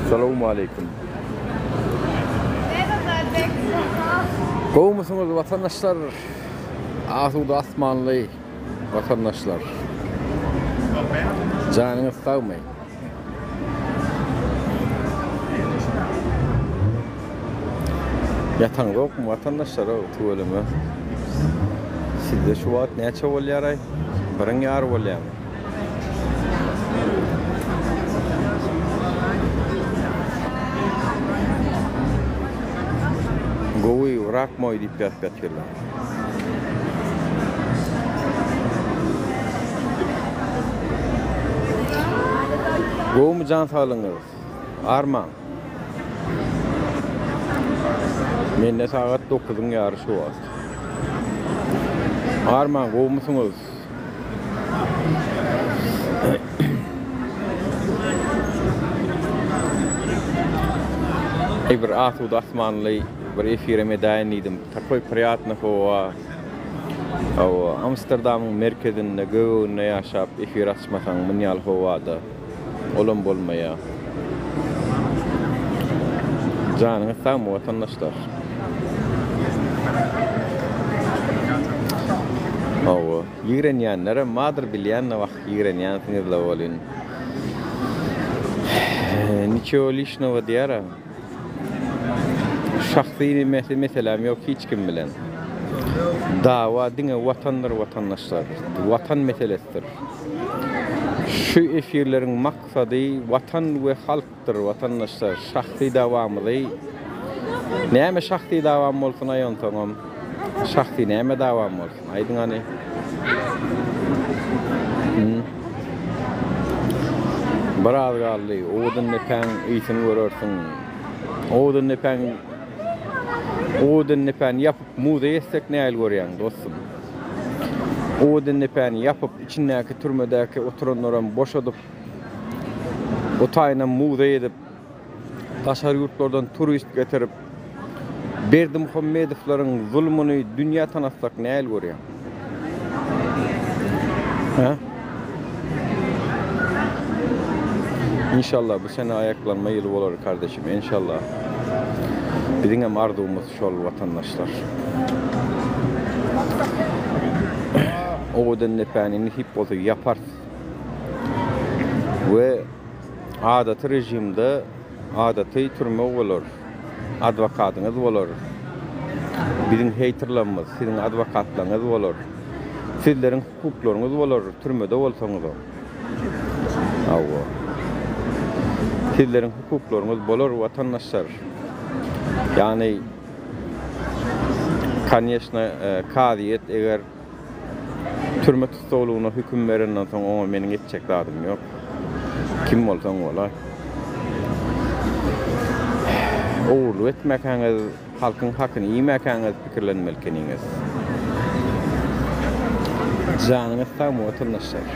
Salowmaleýkim. Gowumysyňyz watandaşlar? Asuda asmanly watandaşlar. Janyňyz sagmy? Ýataňzokmy watandaşlar o tüweleme. Sizde şu wagt näçe bolýaraý? Biriň ýary bolýamy? Gowy wrak moý diýip ýazyp ýatyrlar. Gowumy jan saglygyňyz? Armaň. Mende sagat dokuzyň ýary şu wagt. Armaň gowumysyňyz? Eý bir asuda asmanly bir efirem edäýin diýdim. Takoý priýatny howa. Hawa, Amsterdamyň merkezinde, göbeginde ýaşap efir açmasaň munýaly howada olam bolmaýa. Janyňyz sagmy watandaşlar? Hawa, ýigrenýänlerem bardyr bilýän-de wah ýigrenýänsiňiz-le welin. Niçego lişnogo diýer-ä. Şahsy meseläm ýok hiç kim bilen. Dawa diňe watandyr watandaşlar. Watan meselesidir. Şu efirleriň maksady watan we halkdyr watandaşlar. Şahsy dawamyzy näme şahsy dawam bolsun aý onsoňam şahsy näme dawam bolsun aýdyň hany. Biraz galdy. Owadan depäň ysyny görersiň. Owadan depäň Owadan depäni ýapyp muzeý etsek nähili görýäň dostum? Owadan depäni ýapyp içindäki türmedäki oturanlaram boşadyp o taýynam muzeý edip daşary ýurtlardan turist getirip Berdimuhamedowlaryň zulmuny dünýä tanatsak nähili görýäň? Hä? Inşallah bu sene aýaklanma ýyly bolar kardeşim enşallah. Biziňem arzuwymyz şol watandaşlar. Owadan depäni nesip bolsa ýaparys. We adaty režimde adaty türme bolar. Adwokadyňyz bolar. Biziň heýterlerimiz siziň adwokatlaryňyz bolar. Sizleriň hukuklaryňyz bolar türmede bolsaňyzam. Hawa. Sizleriň hukuklaryňyz bolar watandaşlar. Ýagny koneçno kazyýet eger türme tussaglygyna höküm berenden soň oňa meniň etjek zadym ýok. Kim bolsaň bolaý. Ogurlyk etmäkäňiz Halkyň hakyny iýmäkäňiz pikirlenmeli ekeniňiz. Janyňyz sagmy watandaşlar.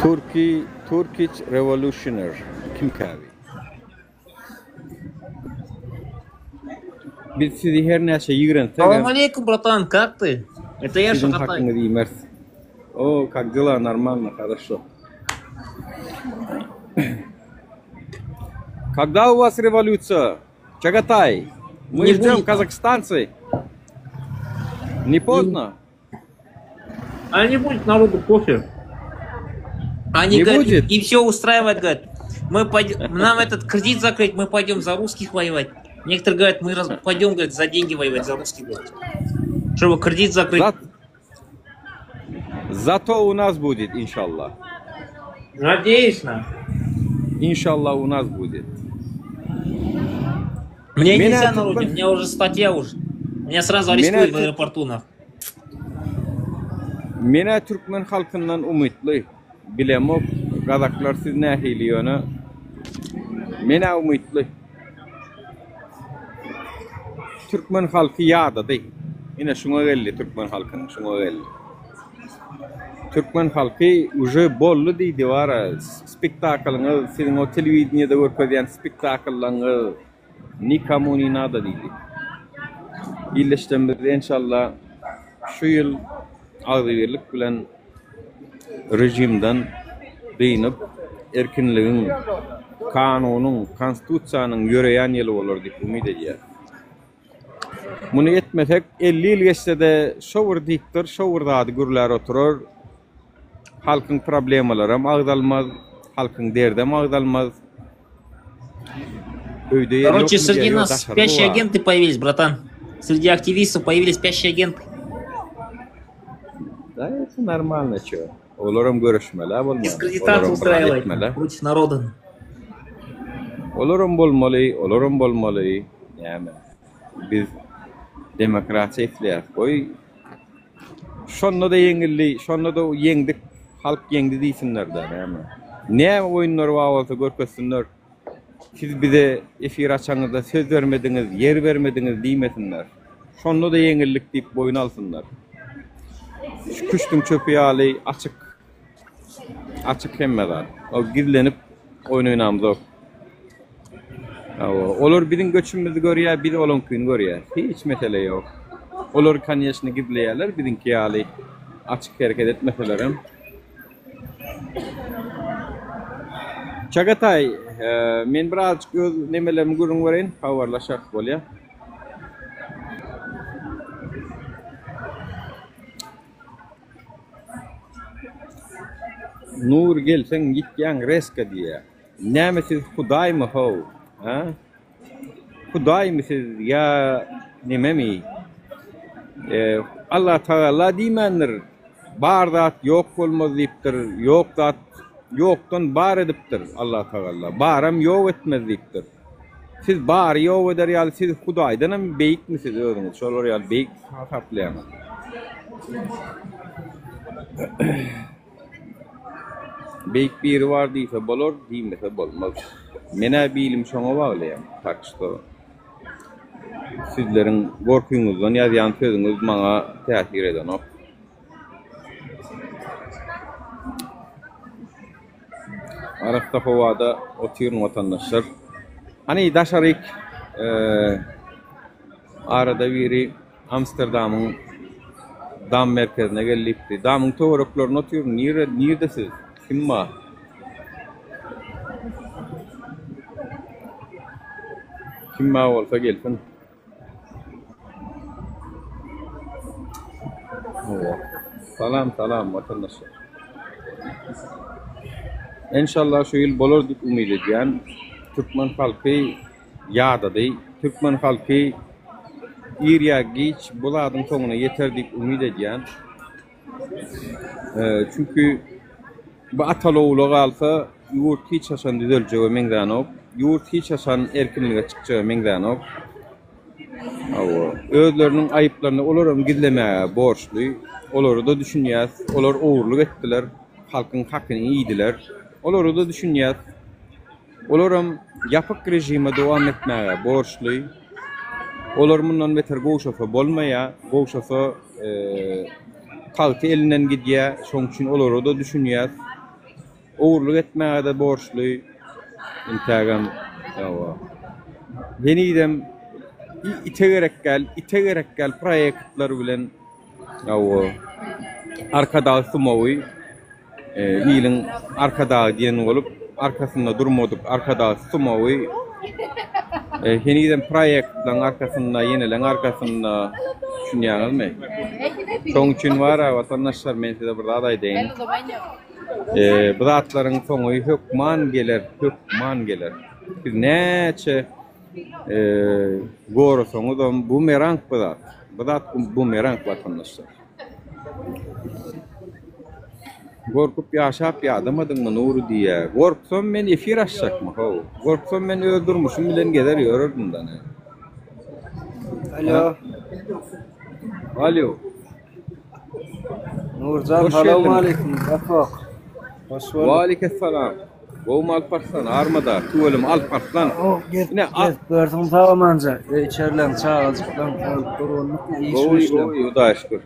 Turki Turkic Revolutioner kimkä bi? Biz sizi her näçe ýigrensegem. Salam aleýkum bratan kak ty? Это я Siziň Şagatai. hakyňyzy iýmeris. O kak dela normalno хорошо. Когда у вас революция? Чагатай, мы Не ждем будет. казахстанцы. Не поздно? А не будет народу кофе. Они Не говорят, будет? и все устраивает, говорят. Мы пойдем, нам этот кредит закрыть, мы пойдем за русских воевать. Некоторые говорят, мы раз, пойдем, говорят, за деньги воевать, за русских, говорят. Чтобы кредит закрыть. За... Зато у нас будет, иншаллах. Надеюсь на. Иншаллах у нас будет. Мне Меня нельзя тут на родине, у меня уже статья уже. Меня сразу арестуют Меня в аэропорту, нахуй. Menä türkmen halkyndan umytly. Bilemok gazaklar siz nähili ýöne menä umytly. Türkmen halky ýadady. Ine şuňa geldi türkmen halkynyň şuňa geldi. Türkmen halky uje boldy diýdi bara spektaklyňyz siziň o telewideniýede görkezýän spektakllaryňyz nikomu ne nada diýdi. Illeşden biz enşalla şu ýyl agzybirlik bilen rejimden dynyp. erkinligiň, kanunyň, konstitusiýanyň ýöreýän ýyly bolar diýip umyt edýäs. Muny etmesek, 50 ýyl geçse-de şo bir diktor şo bir zady gürlär oturar. Halkyň problemalaram agzalmaz, halkyň derdem agzalmaz. Öýde ýer Короче, ýokmy среди diýýär, ýok нас daşarda спящие bar. агенты появились, братан. Среди активистов появились спящие агенты. Да, это нормально чё. Olaram görüşmeli-ä bolmanda. Дискредитацию Olaram bir zat устраивать etmeli. против народа. Olaram bolmaly, olaram bolmaly. Näme? Biz demokratiýa isleýäris. Goý, şonda-da ýeňildi, şonda-da ýeňdik, halk ýeňdi diýsinler-dä, näme? Näme oýunlary bar bolsa görkezsinler. Siz bize efir açaňyzda söz bermediňiz, ýer bermediňiz diýmesinler. Şonda-da ýeňildik diýip boýun alsynlar. Şu küştüň çöpi ýaly açyk açyk hemme zat. O gizlenip oýun oýnamzok. Hawa, olar biziň göçümimizi görýär, biz olaňkyny görýäs. Hiç mesele ýok. Olar koneçny gizleýärler biziňki ýaly açyk hereket etmeselerem. Çagataý, men birazjyk öz nemelerimi gürrüň bereýin, habarlaşarys bolýa. Nur gelseň ýitýäň reska diýýä. Näme siz hudaýmy how, a? Hudaýmy siz ýa nememi? Allah Tagala diýmändir, bar zat ýok bolmaz diýipdir, ýok zat ýokdan bar edipdir Allah Tagala, baram ýok etmez diýipdir. Siz bary ýok eder ýaly siz Hudaýdanam beýikmi siz özüňizi şolar ýaly beýik hasaplaýaňyz? Beýik biri bar diýse bolar, diýmese bolmaz. Men-ä bilim şoňa baglaýan. Tak şto sizleriň gorkyňyzdan ýazýan sözüňiz maňa täsir edenok. Arassa howada otyryn watandaşlar. Hany daşaryk arada biri Amsterdamyň Dam merkezine gel diýipdi. Damyň töwereklerinde otyryn. Nire, nirde siz? Kim bar? Kim bar bolsa gelsin. Hawa. Salam, salam watandaşlar. Enşallah şu ýyl bolar diýip umyt edýän. Türkmen halky ýadady. Türkmen halky ir ýa giç bu zadyň soňuna ýeter diýip umyt edýän. Çünki bu ataly-ogula galsa ýurt hiç haçan düzeljege meňzänok. Ýurt hiç haçan erkinlige çykjaga meňzänok. Hawa, özleriniň aýyplaryny olaram gizlemäge borçly. Olara-da düşünýäs. Olar ogurlyk etdiler, halkyň hakyny iýdiler. Olara-da düşünýäs. Olaram ýapyk režime dowam etmäge borçly. Olar mundan beter gowşasa bolmaýar. Gowşasa tagty elinden gidýär. Şonuň üçin olara-da düşünýäs. Ogurlyk etmäge-de borçly. Intägem hawa. Henizem ite gerek däl, ite gerek däl proýektler bilen hawa Arkadag sumagy Iliň Arkadagy diýen bolup, arkasynda durmadyk Arkadag sumagy henizem proýektleň arkasynda, ýeneleň arkasynda düşünýäňizmi? Şoň üçin bar-a, watandaşlar, men size bir zat aýdaýyn. Bu zatlaryň soňy hökman geler, hökman geler. Siz näçe gorasaňyzam bumerang bu zat. Bu zat bumerang watandaşlar. Gorkup ýaşap ýadamadyňmy Nury diýýä. Gorksam men efir açjakmy how. Gorksam men öz durmuşym bilen gezer ýörerdim da ne. Alo. Alo. Nurjan Hoş geldiň. salowmaleýkim Gapok. Hoş bulduk. Waleýkessalam. Gowmy Alparslan armada tüweleme Alparslan. Oh, gel, Ine gel, gördüň sag-amanja. Öý içerileň, çagajyklaň, saglyk durgunlykmy, iş Gowy güýçleň. gowy Hudaýa şükür.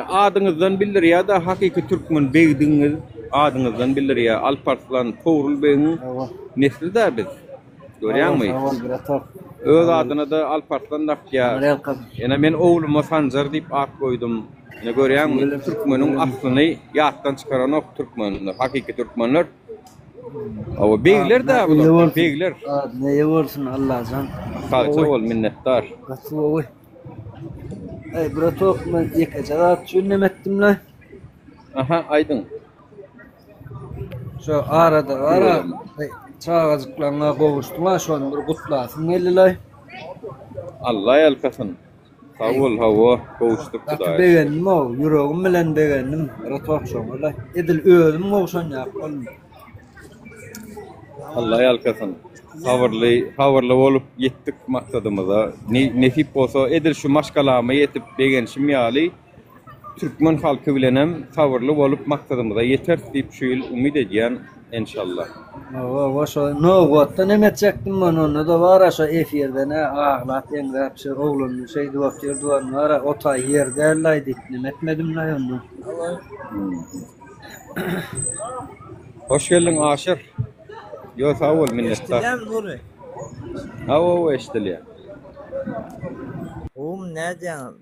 Adyňyzdan bildirýär-de hakyky türkmen begdigiňiz adyňyzdan bildirýär. Alparslan Togrul begiň nesli-dä biz. Görýäňmi? Öz adyna-da Alparslan dakýar. Ine men ogluma Sanjar diýip at goýdum. Ine görýäňmi? Türkmeniň aslyny ýatdan çykaranok türkmenler, hakyky türkmenler. Hawa, begler dä bular, begler. Adyna eýe bolsun Allajan. Sagja bol, minnetdar. Gaty gowy. Eý, bratok, men ýekeje zat üçin neme etdim-le. Aha, aýdyň. Şo arada bar-a, çagajyklaryňa gowuşdyň-a, şony bir gutlasym geldi-laý. Alla ýalkasyn. Sag bol, hawa, gowuşdyk Gaty Hudaýa şükür. begendim-ow, ýüregim bilen begendim, bratok şoňa-laý. Edil özüm gowşan ýaly boldum. Alla ýalkasyn. Sabyrly, sabyrly bolup ýetdik maksadymyza. Nesip bolsa edil şu maşgalama ýetip begenşim ýaly türkmen halky bilenem sabyrly bolup maksadymyza ýeteris diýip şu ýyl umyt edýän enşalla. Hawa hawa şo Nowgotda neme etjekdim men onda-da bara şo efirden-ä aglap eňräp şo oglanlar şeýdip otyrdy bara o taý ýer däl-laý diýip neme etmedim-laý onda. Hoş geldiň Aşyr. Ýo sag bol minnetdar. Eşdilýärmi Nury? Hawa hawa eşdilýär. Gowumy nädýäň?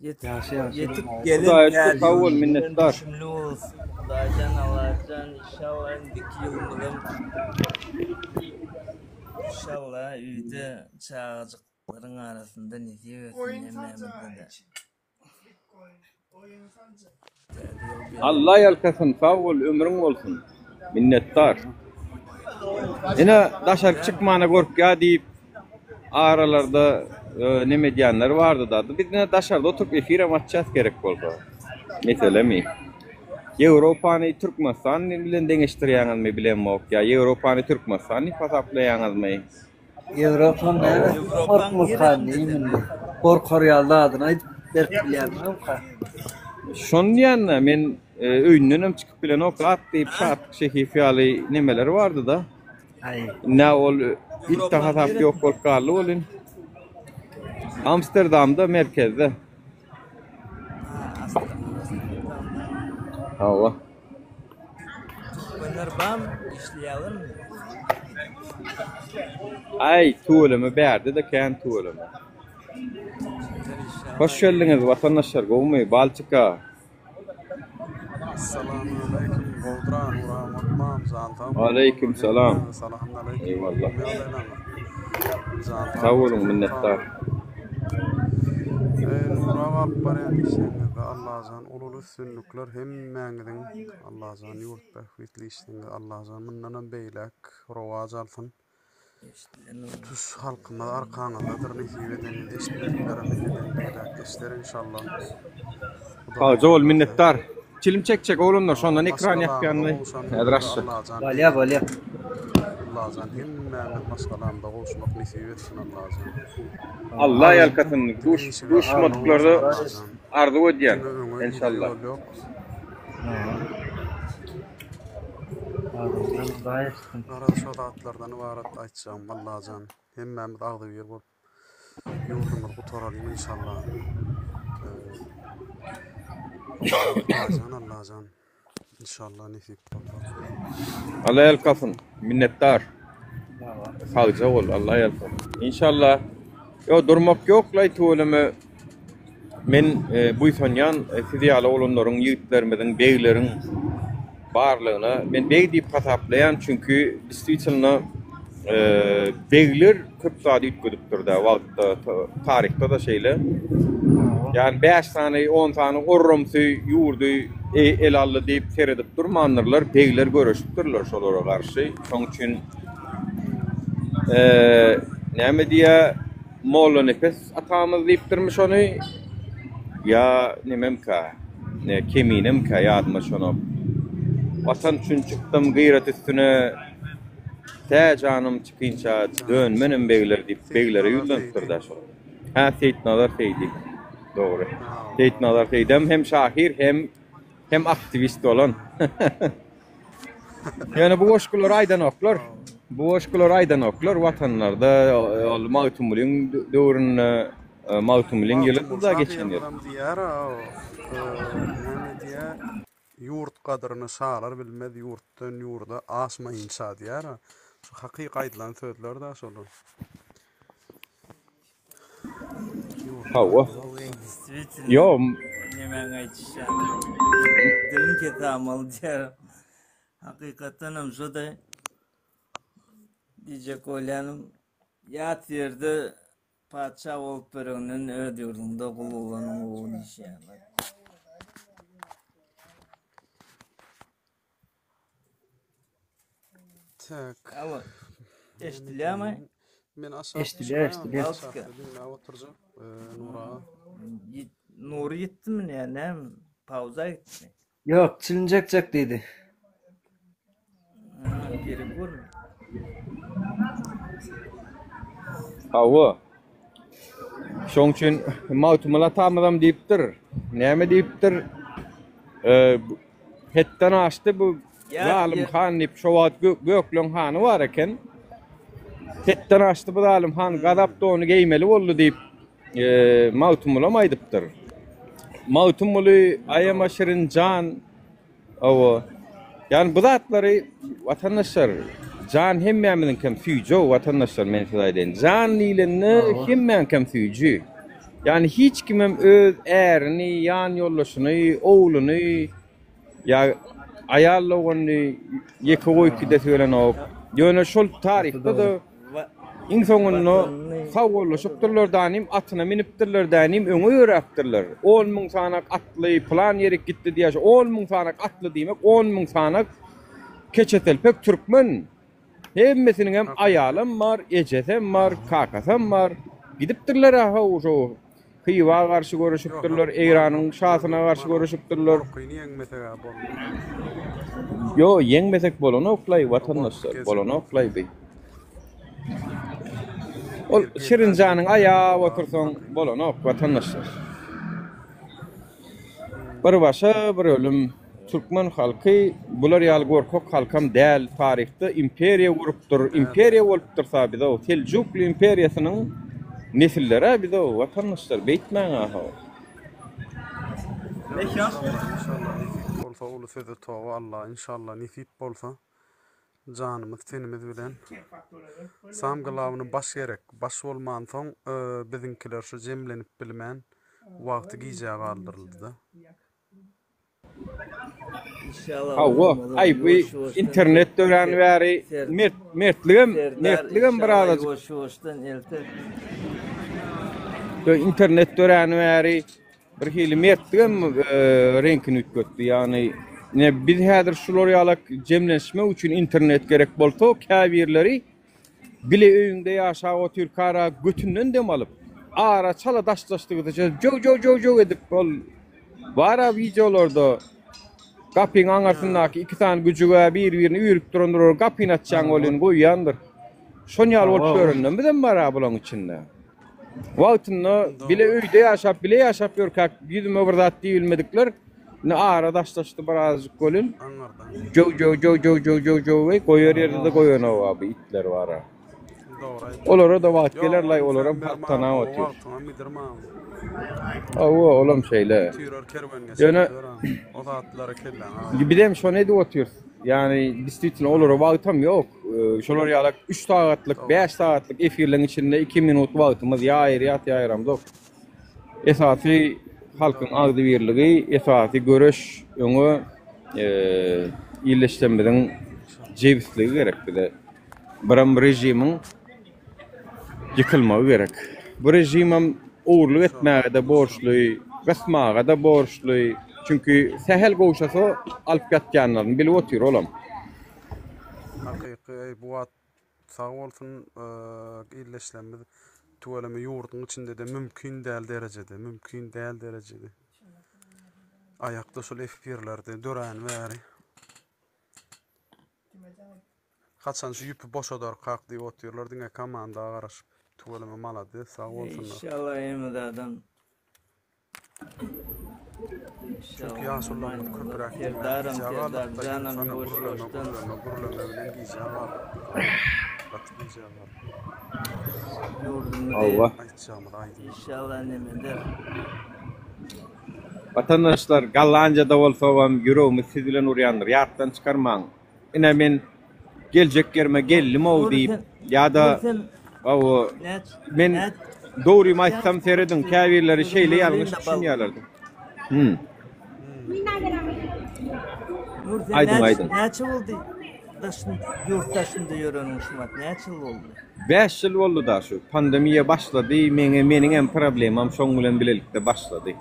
Ýagşy ýagşy. Ýetip gelen Hudaýa şükür sag bol minnetdar. Düşümli bolsun. Hudaýjan Allajan inşallah indiki ýylymyzam inşallah öýde çagajyklaryň arasynda nesip etsin hemmämize-de. Alla ýalkasyn sag bol ömrüň bolsun. Minnetdar. Ine daşaryk çykmana gorkýa diýip aralarda neme edýänler bardy da. Biz ine daşarda oturyp efirem açýas gerek bolsa. Meselemi? Ýewropany Türkmenistan bilen deňeşdirýäňizmi bilemok ýa Ýewropany Türkmenistan diýip hasaplaýaňyzmy? Ýewropaň näme gorkmazka diýim indi. Gorkar ýaly zadyny aýdyp berip bilýärmiňka? Şony diýende men öýündenem çykyp bilenok zat diýip Şatlyk Şehiýew ýaly nemeler bardy-da. Indi ol ilk hasap ýok bolup galdy welin. Amsterdamda merkezde. Hawa. Türkmenler bam işleýärlermi? Aý tüweleme bärde-de kän tüweleme. Hoş geldiňiz watandaşlar gowumy Baltika. Essalamualeýkum Gowdran Uramatmam jan sag boluň Aleýkim salam. Salamaleýkum Eýwallah. Jan Sag boluň minnetdar. Eý nura galyp barýan işleriňizde Allajan uly üstünlikler hemmäňiziň Allajan ýurt bähbitli işleriňiz Allajan mundanam beýläk rowaç alsyn. Tutuş halkymyz arkaňyzdadyr nesip edeninde eşitmediklerem indiden beýläk eşder inşallah. Sagja bol minnetdar. Çilim çekjek oglanlar şondan ekran ýapýandy. Häzir açjak. Bolýa bolýa. Allajan hemmämiz maşgalamyza gowuşmak nesip etsin Allajan. Allah ýalkasyn duş duşmadyklarda arzuw edýän enşallah. Garaz şo zatlardan ybarat aýtjagym Allajan hemmämiz agzybir bolup ýurdumyzy gutaralyň inşallah. Allajan Allajan inşallah nesip bolsa. Alla ýalkasyn. Minnetdar. Sagja bol. Alla ýalkasyn. Inşallah. Ýo durmak ýoklaý tüweleme. Men buýsanýan siz ýaly oglanlaryň, ýigitlerimiziň, begleriň barlygyna. Men beg diýip hasaplaýan, çünki diswitelno begler köp zady üýtgedipdir-dä wagtda, taryhda-da şeýle. Ýagny bäş sany, on sany orramsy ýurdy ele aldy diýip seredip durmandyrlar, begler göreşipdirler şolara garşy. Şonuň üçin näme diýýär, Mollanepes Atamyz diýipdirmi şony ýa nememkä, ne Keminemkä ýadyma düşenok. Watan üçin çykdym gyrat üstüne, tä janym çykynça dönmenem begler diýip beglere ýüzlenipdir-dä şol. Hä, Seýitnazar Seýdi. Dogry. Seýitnazar Seýdem hem şahyr hem hem aktiwist bolan. Ýöne bu goşgulary aýdanoklar. Bu goşgulary aýdanoklar watanlarda ol Magtymgulyň döwründe e, Magtymgulyň ýyly da geçen ýyl. Diýär, näme diýär? Ýurt gadyryny şalar bilmez, ýurtdan ýurda aşmaýynça diýär. Şu hakyky aýdylan sözler da şolar. Hawa. Ýo. Nemäň aýdyşýan. Diliň. Ketamaly diýýär. Hakykatdanam şo-da diýjek bolýanym ýat ýerde patyşa bolup bereginden öz ýurduňda gul bolanyň gowy diýişýärler. Tak. Alo. Eşidilýärmi? Men aşak Eşidilýär, eşidilýär. Aşakda diňläp oturjak. Ee, Nura. Ýit- Nury ýitdimi nä, näme? Pauza gitdi. Ýok, çilinjekjek diýdi. Ha, Gerek bormy? Hawa. Şoň üçin Magtymguly atamyzam diýipdir. Näme diýipdir? Ee, Hetden aşdy bu zalym han diýip, şo wagt Gökleň hany bar eken. Hetden aşdy bu zalym han, gazap dony geýmeli boldy diýip, e, Magtymgulam aýdypdyr. Magtymguly aýama şirin jan Hawa. Ýani bu zatlary watandaşlar jan hemmämiziňkem süýji watandaşlar men size aýdaýyn. Jan diýlende hemmäňkem süýji. Ýani hiç kimem öz ärini, ýan ýoldaşyny, ogluny ýa aýal doganyny ýeke goýup gidesi gelenok. Ýöne şol taryhda-da Iň soňunda sag bollaşypdyrlar danym, atyna minipdirler dänim, öňe ýöräpdirler. On müň sanak atly pylan ýerik gitdi diýýär. Şu on müň sanak atly diýmek, on müň sanak keçetelpek türkmen. Hemmesiniňem aýalam bar, ejesem bar, kakasam bar. Gidipdirler-ä how şo Hywa garşy göreşipdirler, Eýranyň şasyna garşy göreşipdirler. Gorkyny ýeňmeseg-ä bolmaz. Ýo, ýeňmesek bolanoklaý, watandaşlar, bolanoklaý bi. Ol şirin janyňy aýap otursaň bolanok, watandaşlar. Bir başa bir ölüm. Türkmen halky bular ýaly gorkak halkam däl taryhda imperiýa gurupdyr imperiýa bolupdyr sa bizow seljukly imperiýasynyň nesillerä bizow watandaşlar beýtmäň ahow. Inşallah nesip bolsa uly söze toba Allah inşallah nesip bolsa janymyz tenimiz bilen sam glawny baş gerek baş bolmansoň biziňkiler şu jemlenip bilmän wagty gijä galdyryldyda. Hawa, aý bu internet döräni bäri mert mertligem mertligem bir azajyk Ýuwaş-ýuwaşdan elter. Internet döräni bäri bir hili mertligem reňkini üýtgetdi. Ýagny ine biz häzir şular ýalak jemlenişmek üçin internet gerek bolsa käbirleri Bile öýüňde ýaşap otyrkara götünden dem alyp, ara çala daşlaşdygyça jöw-jöw-jöw-jöw edip ol bar-a wideolarda gapyň aňyrsyndaky iki sany güjüg-ä bir-birini üýrüp durandyr, olar gapyny açýaň welin goýýandyr. Şon ýaly bolup ýörenlerimiz hem bar-a bulaň içinde. Wagtynda bile öýde ýaşap, bile ýaşap ýörkäk ýüzüme bir zat diýibilmedikler indi ara daşlaşdy birazajyk welin jöw jöw jöw jöw jöw jöw jöw eý goýar ýerde-de goýanok abi itler bara. Olara-da wagt geler laý olaram halk tanap otyr. Hawa olam şeýle. Ýöne bizem şony edip otyrys. Ýagny diswitno olara wagtam ýok. Şolar ýalak üç sagatlyk, bäş sagatlyk efirleň içinde iki minut wagtymyz ýaýyrýas, ýaýramzok. Esasy halkyň agzybirligi, esasy göreş öňe illeşdemiziň jebisligi gerek bize. Biram režimiň ýykylmagy gerek. Bu režimem ogurlyk etmäge-de borçly, gysmaga-da borçly. Çünki sähel gowşasa alyp ýatýanlaryny bilip otyr olam. Hakyky eý bu wagt sag bolsun ildeşlerimiz tüweleme ýurduň içindede mümkin däl derejede mümkin däl derejede aýakda şol efirlerde döräni bäri haçan şu ýüpi boşadarkak diýip otyrlar diňe komanda garaşyp tüweleme malades sag bolsunlar. Inşallah hemme adam Çünki ýaşulularymyz köpräk Serdaram, gijä galdyk-da, Serdarjanam ýöne gürleme, ýuwaş-ýuwaşdan. gürleme, gürleme bilen gijä galdyk. Gaty gijä galdyk. Ýurdumyzy Hawa. Aýtjagymyzy aýdyň. inşallah neme eder. Watandaşlar, Gollandiýada bolsagam ýüregimiz siz bilen urýandyr. Ýatdan çykarmaň. Ine men geljek ýerime geldim-ow diýip ýa-da hawa men dogrymy aýtsam serediň käbirleri şeýle ýalňyş düşünýärler. Hmm. Nur sen Aýdyň, näçe, aýdyň. näçe boldy daşyn, ýurt daşynda ýöreniň şu wagt näçe ýyl boldy? 5 ýyl boldy da şu. Pandemiýa başlady, meňe meniňem problemam şoň bilen bilelikde başlady.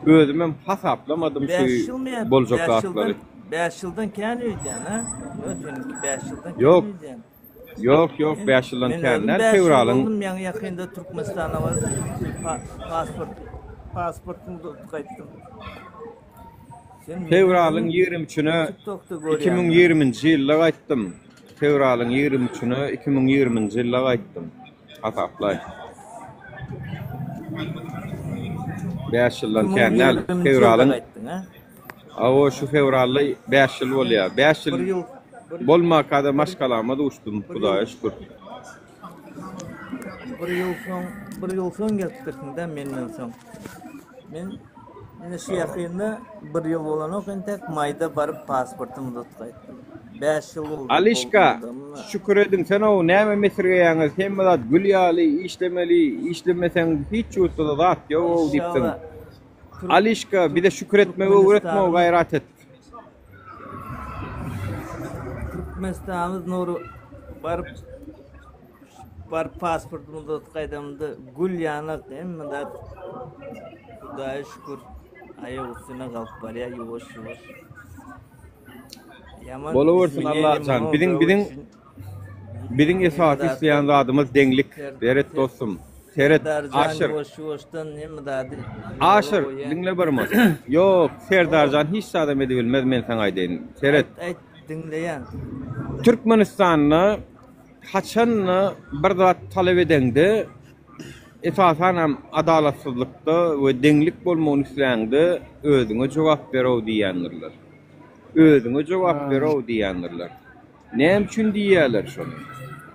Özümem hasaplamadym 5 şu ýylmy ýa boljak 5 zatlary. ýyldan 5 ýyldan kän öýdýän ha? Ýok, seniňki 5 ýyldan kän Ýok. öýdýän. Ýok, ýok, Men 5 ýyldan men kän özüm däl. 5 ýyl Fewralyň boldum, ýaňy ýakynda Türkmenistana baryp pa pasport pasportymy uzadyp gaýtdym. Sen meni Fewralyň özüň 23-üne TikTokda görýäň. 2020-nji ýylda gaýtdym. Fewralyň 23-üne 2020-nji ýylda gaýtdym. Hasaplaý. 5 ýyldan kän däl. 2020-nji ýylda Fewralyň gaýtdyň, ha? Awa şu fewralda 5 ýyl bolýar. 5 Bir ýyl ýyl bir bolmaka-da bir maşgalama duşdum, bir ýyl Hudaýa şükür. Bir ýyl soň, bir ýyl soň gelipdirsiň-dä menden soň. Men indi şu ýakynda bir ýyl bolanok entek maýda baryp pasportymy uzadyp gaýtdym. 5 ýyl boldy Alişka, bolmadym. şükür ediň sen-ow näme mesirgeýäňiz, hemme zat gül ýaly, işlemeli, işlemeseň hiç ýurtda-da zat ýog-ow diýipsiň. Inşallah Türk Alişka, Türk bize şükür etmegi öwretme-ow Türkmenistanymyz gaýrat et. Türkmenistanymyz Nury baryp Baryp pasportymy uzadyp gaýdamda gül ýanak hemme zat Hudaýa şükür aýak üstüne galyp barýar ýuwaş ýuwaş. Ýaman Bolawersin izmenýär Allajan. mnogo Biziň biziň üçin biziň hemme esasy zatlar isleýän zadymyz deňlik. Ser Seret ser dostum. Seret Serdarjan Aşyr. ýuwaş ýuwaşdan hemme zady ýola Aşyr goýýar. diňle bir mut. Ýok Serdarjan hiç zadam edibilmez men saňa aýdaýyn. Seret. Aýt aýt diňleýän. Türkmenistanda Haçan-da bir zat talap edeňde, esasanam adalatsyzlykda we deňlik bolmagyny isläňde özüňe jogap ber-ow diýýändirler. Özüňe jogap ber-ow diýýändirler. Näme üçin diýýärler şony?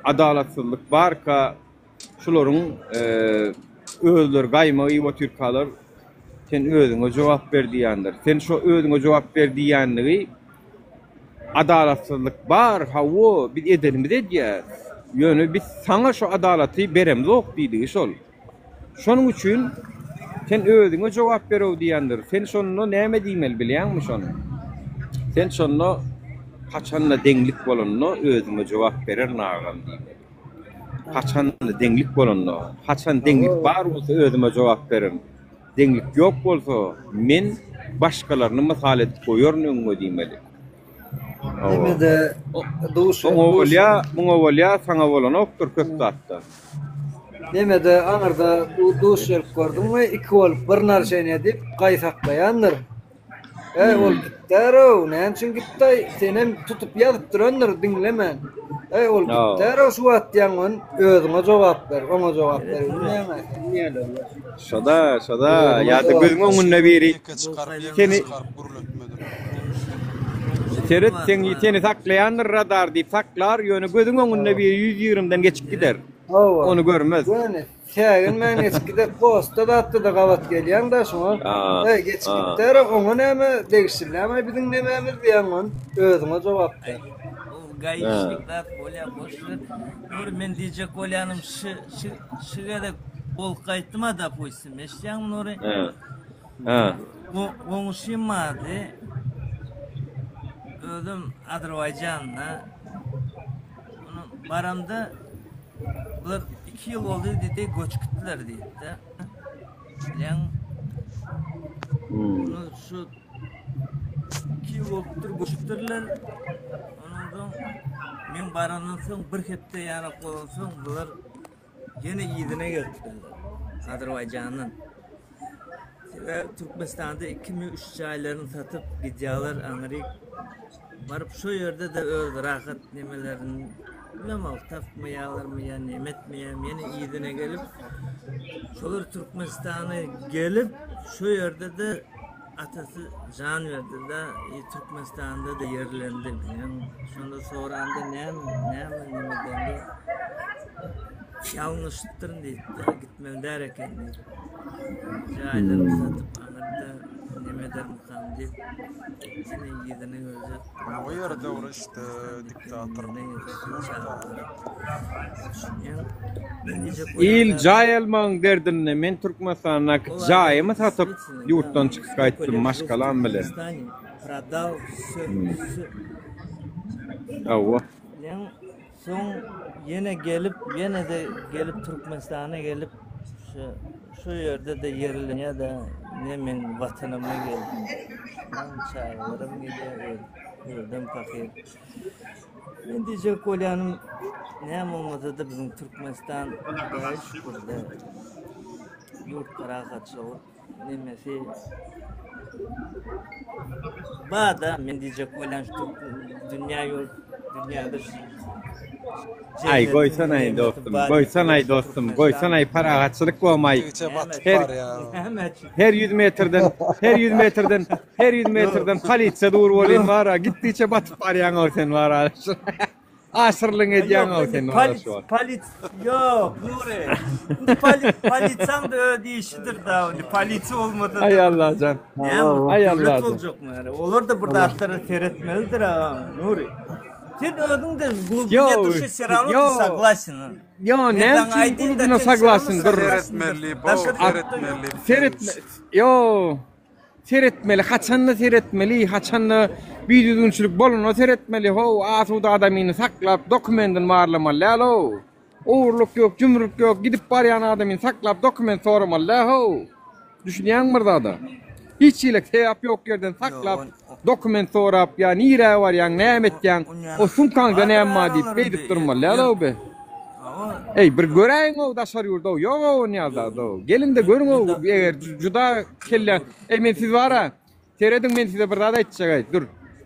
Adalatsyzlyk barka şularyň özleri gaýmak iýip otyrkalar sen özüňe jogap ber diýýändir. Sen şo özüňe jogap ber diýýänligi Adalatsyzlyk bar, hawa, biz edenimizi edýäs. Ýöne biz saňa şu adalaty beremzok diýdigi şol. Şonuň üçin sen özüňe jogap berow diýendir. Sen şonda näme diýmeli bilýäňmi şony? Sen şonda haçanda deňlik bolanda özüňe jogap bererin agam diýmeli. Haçanda deňlik bolanda, haçan deňlik bar bolsa özüme jogap bererin. Deňlik ýok bolsa, men başgalaryny mysal edip goýaryn öňüňe diýmeli. Hawa. Nemede duş Oňa duş bolýa, muňa bolýa, saňa bolanokdyr köp zatda. Nemede aňyrda duş gelip gördüňmi, iki bolup bir narşeniýa diýip gaý saklaýandyr. Äý, ol gitdär-ow, näme üçin gitdi-aý, senem tutup ýazyp durandyr, diňlemän. Äý, ol gitdär-ow şu wagt diýýäň, ony özüňe jogap ber, oňa jogap ber bilmeýäň-ä, sen diýýärler. Şoda, şoda, Özüňe ýa-da jogap gözüň ber. öňünde biri Ýeke çykaryp, ýeke seni çykaryp gürletmediler. Seret, seň seni saklaýandyr radar diýip saklar, ýöne gözüň öňünde biri 120-den geçip gider. Hawa. Ony görmez. Göni. Säginmän geçip gider postda zatda-da gabat gelýäň-dä şoňa. Eý, geçip gitdär-ä, oňa näme degişli näme biziň nemämiz diýýäň ony özüňe jogap ber. Ol gaýyşlyk zat bolýa boş ver. Nury men diýjek bolýanym şy şy şy gezek bolup gaýtdym-a dopustim eşitýäňmi Nury? Goňşym bardy. Özüm Azerbaýjanda. Ony baramda Bular 2 ýyl boldy diýdi, göçüp gitdiler diýdi. Bilýäň. Hmm. Şu 2 ýyl bolupdyr, göçüpdirler. Ondan soň men barandan soň bir hepde ýarak bolan soň bular ýene yzyna gelipdirler. Azerbaýjandan. Sebäbi Türkmenistanda ikimi üç jaýlaryny satyp gidýärler aňryk. Baryp şo ýerde-de öz rahat nemelerini bilemok tapmaýarlarmy ýa neme etmeýärmi ýene yzyna gelip şolar Türkmenistana gelip şo ýerde-de atasy jan berdi-de Türkmenistanda-da ýerlendi bilýäňmi. Şonda soranda näme näme neme edende ýalňyşypdyryn diýipdir. Gitmeli däl eken diýip. Jaýlaryny satyp aňyrda neme edermikam diýip. Ýene ýüzüni görecek. O ýerde ol işte diktator. Il jaý almagyň derdinde men Türkmenistandaky jaýymy satyp ýurtdan çykyp gaýtdym maşgalam bilen. Prodal wsё wsё. Hawa. Leň soň ýene gelip, ýene-de gelip Türkmenistana gelip şu şu ýerde-de ýerlenýär-de, ine men watanyma geldim. Meň çagalarym gelýär, öz özüm pahyr. Men diýjek bolýanym, näme bolmasa-da biziň Türkmenistan Hudaýa şükür-de ýurt parahatçylyk nemesi Bada men diýjek bolýan şu dünýä ýurt dünýäde şu Aý goýsanaý dostum, goýsanaý dostum, goýsanaý parahatçylyk bolmaý. Her her 100 metrden, her 100 metrden, her 100 metrden polisiýa dur bolýan bara, gitdiçe batyp barýaň-ow sen bara. Aşyrlyň edýäň-ow sen bara şu wagt. Polis ýok, Nury. Indi polisiýaň-da öz işidir da, indi polisiýa bolmasa. Aý Allajan. Aý Allajan. Boljakmy? Olar-da bir zatlara seretmelidir, agam, Nury. Sen özüň-de glubine duşi все равно ты согласен. Ýo, näme üçin glubina soglasyn dur. Seretmeli, bo, seretmeli. Seretme, ýo. Seretmeli, haçanda seretmeli, haçanda bidüzgünçilik bolanda seretmeli, how, asuda adamyny saklap, dokumendini barlamaly däl-ow. Ogurlyk ýok, jümrük ýok, gidip barýan adamyny saklap, dokument soramaly däl-how. Düşünýäňmi bir zada? Hiç hili sebäp ýok ýerden saklap, dokument sorap, ýa nirä barýaň, näme etýäň, o sumkaňda näme bar diýip, beýdip durmaly däl-ow be. Eý, bir göräýiň-ow daşary ýurda-ow, ýog-ow onýa zat-ow. Geliň-de görüň-ow, eger juda kelle, eý men siz bar-a, serediň men size bir zat aýtjak-aý, dur.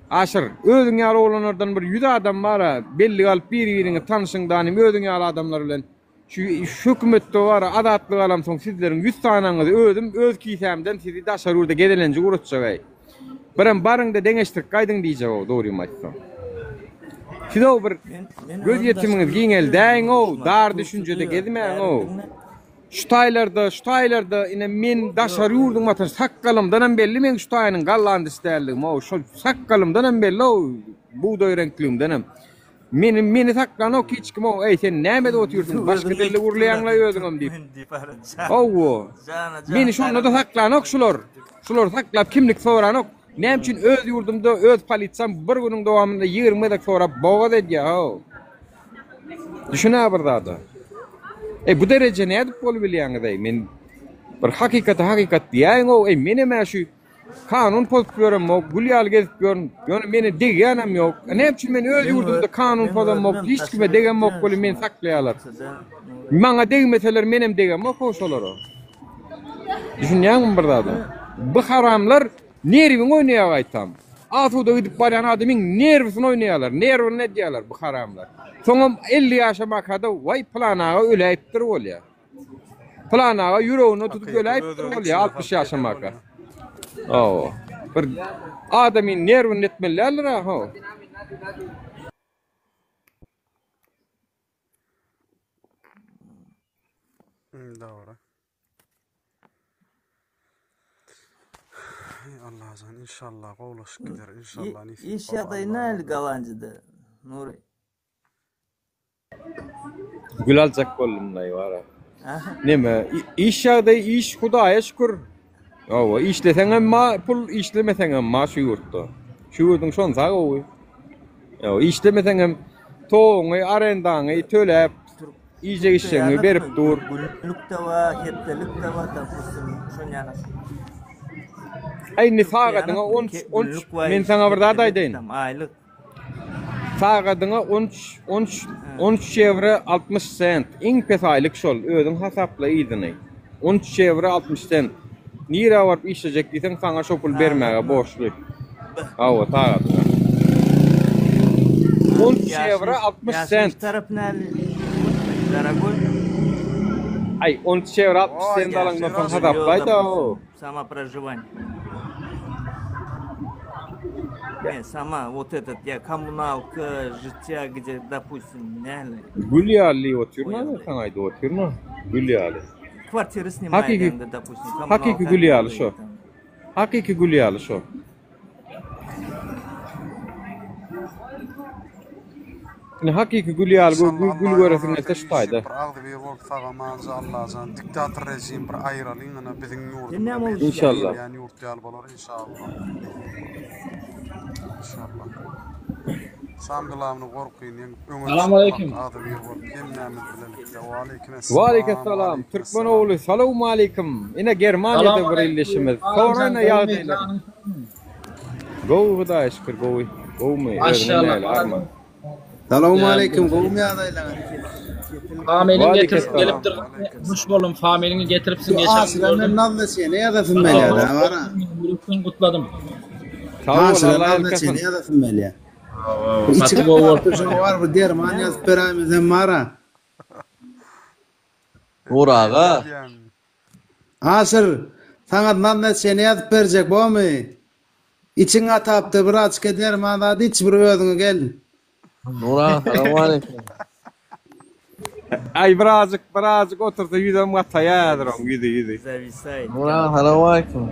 Aşyr, özüň ýaly oglanlardan bir ýüz adam bar-a, bellik alyp bir-biriňi tanyşyň danym özüň ýaly adamlar bilen. Şu hökümetde bar-a, azatlyk alamsoň sizleriň ýüz sanaňyzy özüm öz kisämden sizi daşary ýurda gezelenje ugratjak-aý. Birem baryň-da deňeşdirip gaýdyň diýjek-ow, dogrymy aýtsam. Siz-ow bir gözýetimiňizi giňeldäýiň-ow, dar düşünjede gezmäň-ow. Şu taýlarda, şu taýlarda ine men daşary ýurduň watan sakgalymdanam belli meň şu taýynyň gollandiç däldigim-ow, şol sakgalymdanam belli-ow, bugdaý reňkligimdenem. Meni meni saklanok hiç kim ow eý sen näme edip otyrsyň başga dilde gürleýäňlaý özüňem diýip. Howwa. Meni şonda-da saklanok şular. Şular saklap kimlik soranok. Näme üçin öz ýurdumda öz polisiýam bir günüň dowamynda 20 gezek sorap bogaz edýär how. Düşün-ä bir zada. Eý bu dereje nädip bolubilýäňiz eý men bir hakykata hakykat diýäýiň ow eý menem-ä şu Kanun pozup ýöremok, gül ýaly gezip ýörün. Ýöne meni degýänem ýok. Näme üçin men öz ýurdumda kanun pozamok, hiç kime degemok welin meni saklaýarlar. Maňa degmeseler menem degemok-ow şolara. Düşünýäňmi bir zada? Bu haramlar nerwiňi oýnaýar gaýtam. Asuda gidip barýan adamyň nerwisini oýnaýarlar, nerwini edýärler bu haramlar. Soňam 50 ýaşamakada waý pylan aga öläýipdir bolýar. Pylan aga ýüregine tutup öläýipdir bolýa 60 ýaşamaka. Hawa. Bir adamyň nerwini etmeli däldir ha. Hawa. Dogry. Allajan inşallah gowlaşyp gider inşallah nesip. Iş ýagdaýy nähili Gollandiýada Nury? Gül aljak boldum daýy bara. Neme, iş ýagdaýy iş Hudaýa şükür. Hawa, işleseňem ma pul, işlemeseňem ma şu ýurtda. Şu ýurduň şonsa gowy. Hawa, işlemeseňem toguňy, arendaňy töläp, iýjek içjegiňi berip dur. Günlük-de bar, hepdelik-de bar, dopustim, şon ýaly. Aý indi sagadyňa 13, 13, men saňa bir zat aýdaýyn. Aýlyk. Sagadyňa on üç, on üç, on üç ýewro 60 sent. Iň pes aýlyk şol. Özüň hasapla yzyny. On üç ýewro 60 sent. Nirä baryp işlejek diýseň, saňa şo pul bermäge borçly. Hawa, sagadyňa. On üç ýewro 60 sent. Ýaşaýyş tarapy näli? Dorogoý. Aý, on üç ýewro 60 sent alaňdan soň hasaplaý-da. Sama proživание. Ne, sama вот этот, я kommunalka, žitýa, gde, dopustim, näli? Gül ýaly diýip otyryn men saňa aýdyp otyryn. Gül ýaly. Kwartira snimaýa Hakyky edeňde, dopustim, hakyky kommunalka gül ýaly şo. Hakyky gül ýaly şo. Ine hakyky gül ýaly gül Inşallah gül Allah göresiň ýola gelse şu işi taýda. bir agzybir bolup sagamanca Allajan diktator rejim bir aýyralyň ine biziň Sen näme ýurdumyzam bolup Inşallah. ýurt ýaly bolar inşallah. Sam glawny gorkyny ýeňip öňe Salam aleýkim. çykmak agzybir bolup hemmämiz bilelikde Waleýkim Waleýkim esselam salam Waleýkim Türkmen esselam. ogly salowmaleýkim ine Germaniýada Salam bir aleýkum. ildeşimiz Agam soraýna jan gowmy ýagdaýlary janyň sagmy? Gowy Hudaýa şükür gowy gowmy özüňe Maşallah näle arman. malades. Salowmaleýkim gowmy ýagdaýlaryňyz? Familiňi Waleýkim getirip salam. gelipdir. Waleýkim Hoş salam. boldum. Familiňi getiripsiň Şu geçen gün Aşyra men gördüm. nazleçeni ýazasym Gaty gelýär hoş da bara. boldum. Ýürekden gutladym. Sag bol Aşyra Allah nazleçeni ýalkasyn. ýazasym gelýär. Bir Gaty içiň gowy gatapdyr bolupdyr. şoňa bar bir derman ýazyp beräýmesem bara. Nur aga. Nädýäň? Aşyr, saňa nazleçeni ýazyp berjek bormy? Içiň gatapdyr bir açka derman zat iç bir özüňe gel. Nur aga salowmaleýkim. Aý birazjyk birazjyk otursa ýüzem gataýar häzir oň ýüzi ýüzi. Zawisaýt. Nur aga salowmaleýkim.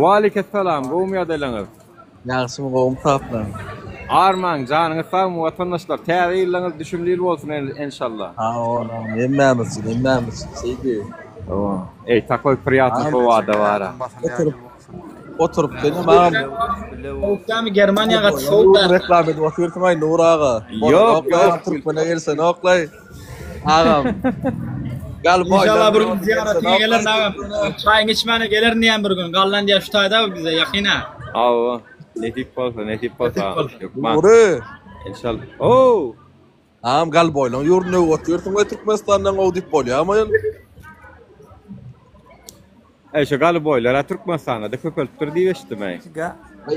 Waleýkessalam gowmy ýagdaýlaňyz? Ýagşymy gowumy saplar. Armaň janyňyz sagmy watandaşlar täze ýyllaňyz düşümli ýyl bolsun enşalla. Sag bol agam hemmämiz üçin hemmämiz üçin şeýdi. Hawa. Eý takoý priýatny howada bara. Oturyp oturyp senem agam. Sowukdamy Germaniýa gaty sowuk Ýurduň reklama edip otyrsyň aý Nur aga. Ýok ýok. Türkmene gelseňoklaý. Agam. Gal Inşallah bir gün zyýaratyňa gelerin agam. Çaýyňy içmäne gelerin diýýän bir gün. Gollandiýa şu taýda bize ýakyn-a. Hawa. Nesip bolsa, nesip bolsa agam. Hökman. Nury. Inşallah. Ow! Agam galboýlaň ýurdunda öwüp otyrsyň we Türkmenistandan gowy diýip bolýamy ol? Eý şu galboýlar-a Türkmenistanda-da köpelipdir diýip eşitdim-eý.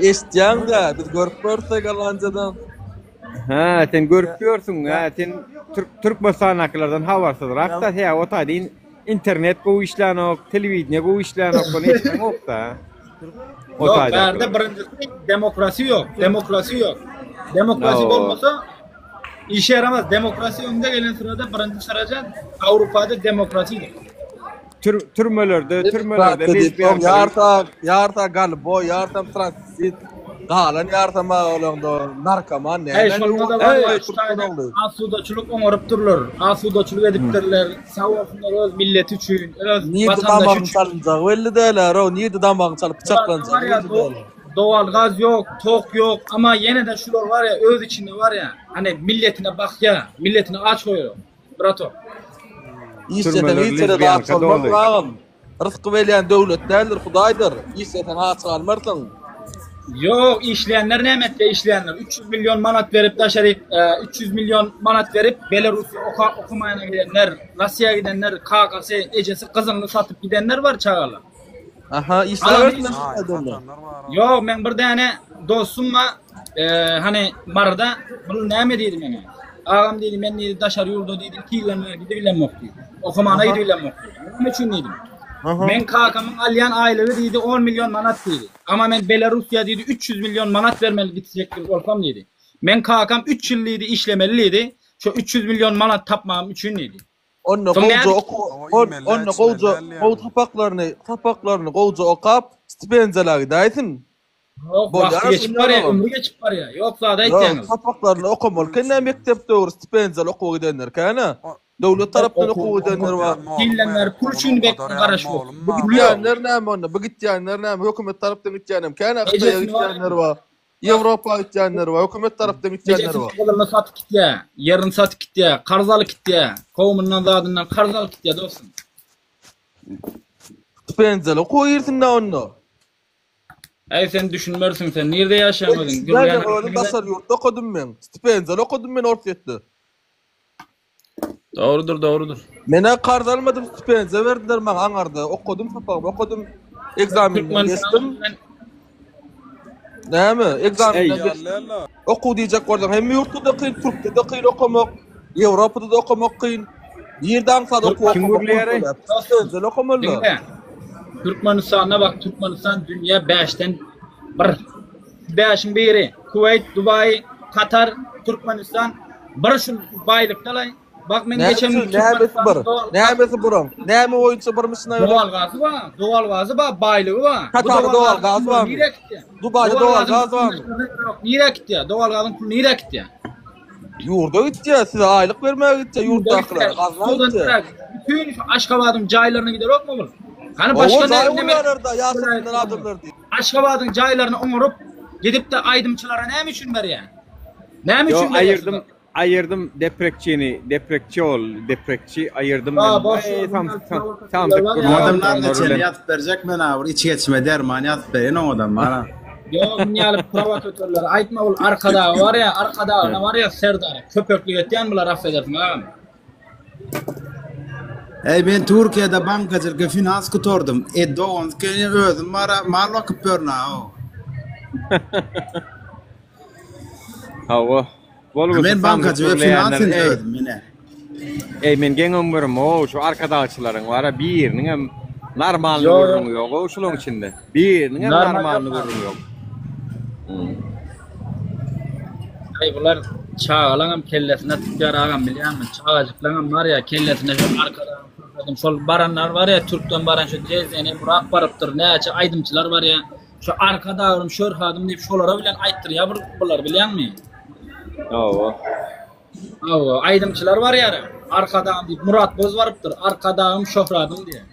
Eşitýäň-dä, biz görüp görsek Gollandiýadan. Hä, sen görüp ýörsüň, hä, sen Türkmenistandakylardan habarsyzrak-da, sebäbi o taýda internet gowy işlänok, telewideniýe gowy işlänok, ony eşdeňok-da. O Ýok, taýdakylar. bärde birinjisi demokrasi ýok, demokrasi ýok. Demokrasi bolmasa işe ýaramaz. Demokrasi öňde gelen syrada birinji syraja Awrupada demokrasidir. Tür, türmelerde, türmelerde lesbiýankalar. Ýarta, ýarta galboý, ýartam transvestit, galan ýartam olaňda narkoman näme. Eý, şonda-da bar ýa, şu taýda asudaçylyk oňarypdyrlar, asudaçylyk edipdirler, sag bolsunlar öz milleti üçin, öz Nirde watandaşy damagyň üçin. çalynjagy belli däl-ä, nirde damagyň çalyp pyçaklanjagy belli däl. Dowalgaz ýok, tok ýok, amma ýene-de şular bar ýa, öz içinde bar ýa, hany milletine bakýa, milletini aç goýýar. Brato. Işleseň hiç ýere aç bolmarsyň agam. Rysky berýän döwlet däldir, Hudaýdyr. Işleseň aç galmarsyň. Ýok, işleýänler näme etdi işleýänler 300 million manat berip daşary 300 million manat berip Belarusýa oka okamaýana gidenler, Russiýa gidenler, kakasy, ejesi gyzyny satyp gidenler bar çagalar. Aha, işläbersinler şu taýda. Ýok, meň bir däne dostum bar, hany Maryda, bul näme diýdi meňe. Agam diýdi, men diýdi daşary ýurda diýdi, iki ýyldan bäri gidibilemok diýdi. Okamana gidibilemok diýdi. Näme üçin diýdim. Meň kakamyň alýan aýlygy diýdi 10 million manat diýdi. Amma men Belarussiýa diýdi 300 million manat bermeli gitjek bolsam diýdi. Meň kakam 3 ýyl diýdi işlemeli diýdi, şo 300 million manat tapmagym üçin diýdi. Onda gowja okuw, onda gowja, gowy sapaklaryny, sapaklaryny gowja okap, stipendiýala gidäýsin. Ýok, wagty geçip barýar, ömri geçip barýar. Ýok zat aýtýaňyz. Ýok, sapaklaryny okamaly eken-dä mekdep döwri stipendiýaly okuwa gidenler kän-ä. Döwlet tarapdan okuwa gidenler bar. Ýyldan bäri pul üçin bek garaşyp otyr. Bu gitýänler näme onda? Bu gitýänler näme? Hökümet tarapdan gitýänem kän-ä, Hytaýa gitýänler bar. Ýewropa gitýänler bar, hökümet tarapdan gitýänler bar. Ejesiniň gyzylyny satyp gitýär, ýerini satyp gitýär, karz alyp gitýär, kowumyndan zadyndan karz alyp gitýär dostum. Stipendiýaly okuwa girsin-dä onda. Äý sen düşünmersiň sen nirde ýaşaýaň özüň? Gürleýän özüm daşary ýurtda okadym men. Stipendiýaly okadym men Orsýetde. Dogrudyr dogrudyr. Menä karz almadym stipendiýa berdiler maňa aňarda okadym sapagymy okadym ekzamenden geçdim. Näme ekzamenden geçdim. Okuw diýjek bolsaň hemme ýurtda-da kyn türkde-de kyn okamak Ýewropada-da okamak kyn. Nirde aňsat okuw Kim okamak gürleýär-eý? Stipendiýaly okamaly. Diňle. Türkmenistanda bak Türkmenistan dünýä bäşden bir. Bäşiň biri Kuweýt, Dubaý, Katar, Türkmenistan bir şu baýlykdalaý. Bak men geçen gün Nämesi bir? Nämesi buram? Näme boýunça birmişin aýdaly? Dowalgazy bar, dowalgazy bar, baýlygy bar. Katarda dowalgaz barmy? Dubaýda dowalgaz barmy? Nirä gitýär? Dowalgazyň puly nirä gitýär? Ýurda gitýär, size aýlyk bermäge gitýär, ýurtdakylara, gazna gitýär. Bütün şu Aşgabadyň jaýlaryna giderokmy bul? Hany başga näme? Ýaşasynlar adamlar diýip. Aşgabadyň jaýlaryny oňaryp, gidip-de aýdymçylara näme üçin berýär? Näme Ýok, üçin berýär şu aýyrdym, zatlary? aýyrdym deprekçini, deprekçi ol, deprekçi aýyrdym Ba, men. boş Eý, ýör, samsyk, bunlar provokatörler samsyk bar gürrüň ýa. Oňadam oturanlar nazar bilen. ýazyp berjek men a bir iç geçme derman ýazyp bereýin oňadam bara. Ýok, muny ýaly provokatörlere aýtma ol Arkadagy bar ýa, Arkadagyna bar ýa Serdara köpeklik etýän bular affedersiň agam. Eý men Türkiýede bankajylka finans gutardym. E dogansyk özüm bara mal bakyp ýörün a o. Hawa. Bolgusyz Men samsyk bankajy we finans gürleýänler. indi Eý, özüm ine. eý men geň öňürüm o şu arkadagçylaryň bara biriniňem normalny Ýok, ýok. gürrüňi ýok o şularyň içinde. Biriniňem Normal normalny ýok. gürrüňi ýok. Hmm. Aý bular çagalaňam kellesine tutýar agam bilýäňmi? Çagajyklaňam bar ýa kellesine şol arkadagyň şöhratyny şol baranlar bar ýa türkden baran şu Jezeni Burak barypdyr näçe aýdymçylar bar ýa şu arkadagym şöhratym diýip şolara bilen aýtdyrýar bir bular bilýäňmi? Hawa. Hawa aýdymçylar bar ýa arkadagym diýip Murat Boz barypdyr arkadagym şöhratym diýip.